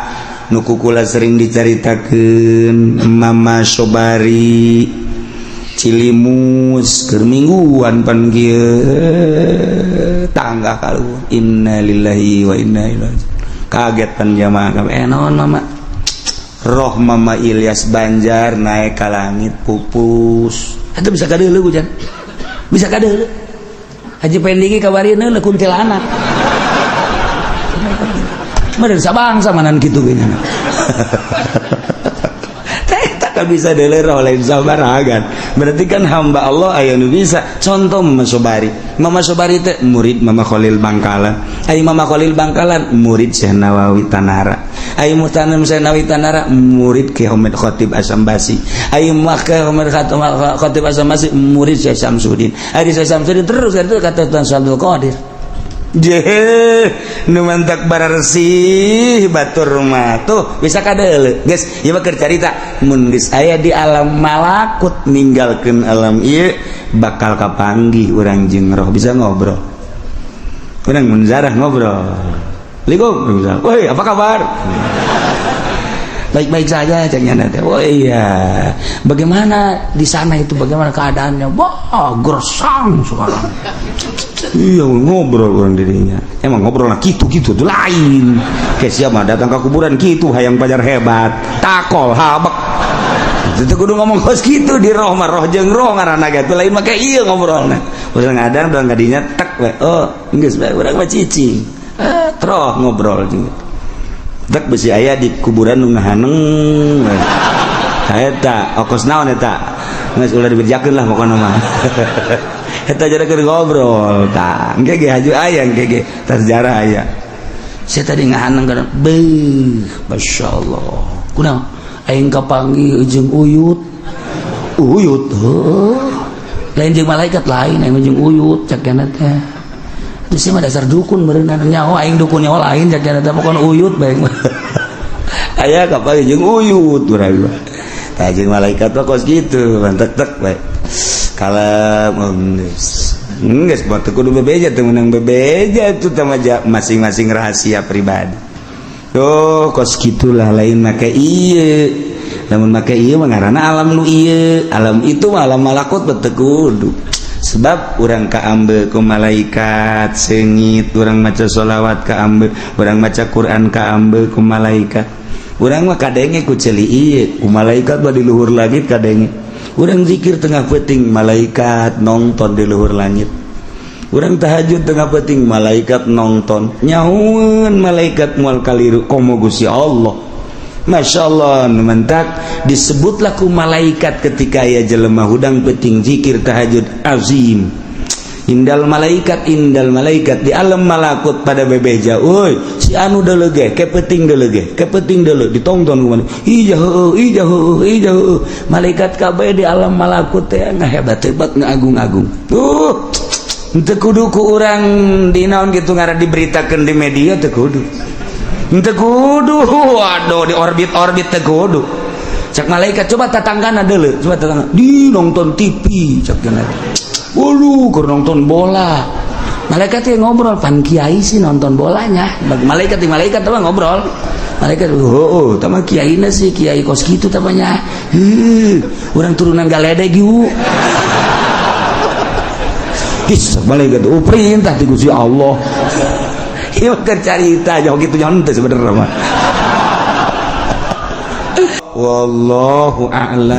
nu kukula sering dicaritakeun Mama Sobari Cilimus keur mingguan pan kieu tangga kalu. Innalillahi wa inna ilaihi. Kaget pan jamaah kami, eh, naon Mama? Roh Mama Ilyas Banjar naik ke langit, pupus. Itu bisa kadeuleu hujan, bisa kadeuleu. Haji Pendingi kabarina neuleuh kuntilanak. Meureun sabangsa manan kitu ge nya. Tak bisa deuleu roh lain sabaragan. Berarti kan hamba Allah aya nu bisa. Contoh Mama Sobari. Mama Sobari teh murid Mama Khalil Bangkalan. Ai Mama Khalil Bangkalan murid Syekh Nawawi Tanara. Ai mutanam Syekh Nawawi Tanara murid Ki Ahmad Khatib Asambasi. Ai maka Ahmad Khatib Asambasi murid Syekh Samsudin. Ai Syekh Samsudin terus itu kata Tuan Abdul Qadir. Je, nu mantak bararsih batur mah tuh bisa kadeuleu. Geus, ieu mah keur carita mun geus aya di alam malakut, ninggalkeun alam ieu, bakal kapanggih urang jeung roh, bisa ngobrol. Urang mun zarah ngobrol. Assalamualaikum. Woi, apa kabar? Baik-baik saja, cek nyana teh. Oh iya, bagaimana di sana itu, bagaimana keadaannya? Wah, gersang sekarang. Iya, ngobrol orang dirinya. Emang ngobrol lah gitu gitu tuh lain. Kayak siapa datang ke kuburan gitu hayang pajar hebat, takol habek. Itu kudu ngomong kos gitu di roh mah, roh jeung roh ngaranna ge lain mah. Kayak iya ngobrolna. Urang ngadang urang kadinya tek we. Oh, geus bae urang mah cicing. Eh, troh ngobrol juga. Tek besi aya di kuburan nu ngahaneng. Eta okos naon eta? Geus ulah dibejakeun lah pokona mah. Eta jadi keur ngobrol tah. Engke ge haju aya, engke ge tah sejarah aya. Saya tadi ngahaneng kana beuh, masyaallah. Kunaon? Aing kapanggih jeung uyut. Uyut heuh. Lain jeung malaikat, lain, aing jeung uyut cak kana teh. Terus mah dasar dukun meureunna, nyaho aing dukun nyaho lain cak kana teh, pokona uyut bae. Aya kapanggih jeung uyut urang mah. Tah, jeung malaikat mah kos kitu, mantek tek bae. Kalau geus, geus buat kudu bebeja teu meunang bebeja itu teh, masing-masing rahasia pribadi. Oh, kos gitulah, lain make ieu. Lamun make ieu mah ngaranna alam nu ieu, alam itu mah alam malakut teu kudu. Sebab urang kaambe ku malaikat seungit, urang maca sholawat kaambe, urang maca Quran kaambe ku malaikat. Urang mah kadenge ku ceuli ieu, ku malaikat mah di luhur langit kadenge. Urang zikir tengah peuting, malaikat nonton di luhur langit. Urang tahajud tengah peuting, malaikat nonton. Nyahueun malaikat moal kaliru komo Gusti Allah. Masya Allah, mentak disebutlah ku malaikat ketika aya jelema hudang peuting zikir tahajud azim. Indal malaikat, indal malaikat di alam malakut pada bebeja, "Woi, si anu deuleu ge, ke peuting deuleu ge, ke peuting deuleu," ditongton ku mana. Ija heueuh, ija heueuh, ija heueuh. Malaikat kabeh di alam malakut teh ngahebat-hebat, ngaagung-agung. Tuh, teu kudu ku urang di naon gitu ngaran diberitakeun di media, teu kudu. Teu kudu, waduh, di orbit-orbit teu kudu. Cek malaikat, "Coba tatanggana deuleu, coba tatangga." Di nonton TV cek cenah. Waduh, keur nonton bola. Malaikat yang ngobrol, "Pan kiai sih nonton bolanya." Malaikat di malaikat tuh ngobrol. Malaikat, "Oh, tama kiai sih, kiai kos kitu tamanya. Heuh, urang turunan galedeg yuk." His, malaikat, "Oh, perintah ti Gusti Allah." Ieu keur carita jauh kitu nyaho sebenarnya mah. Wallahu a'lam.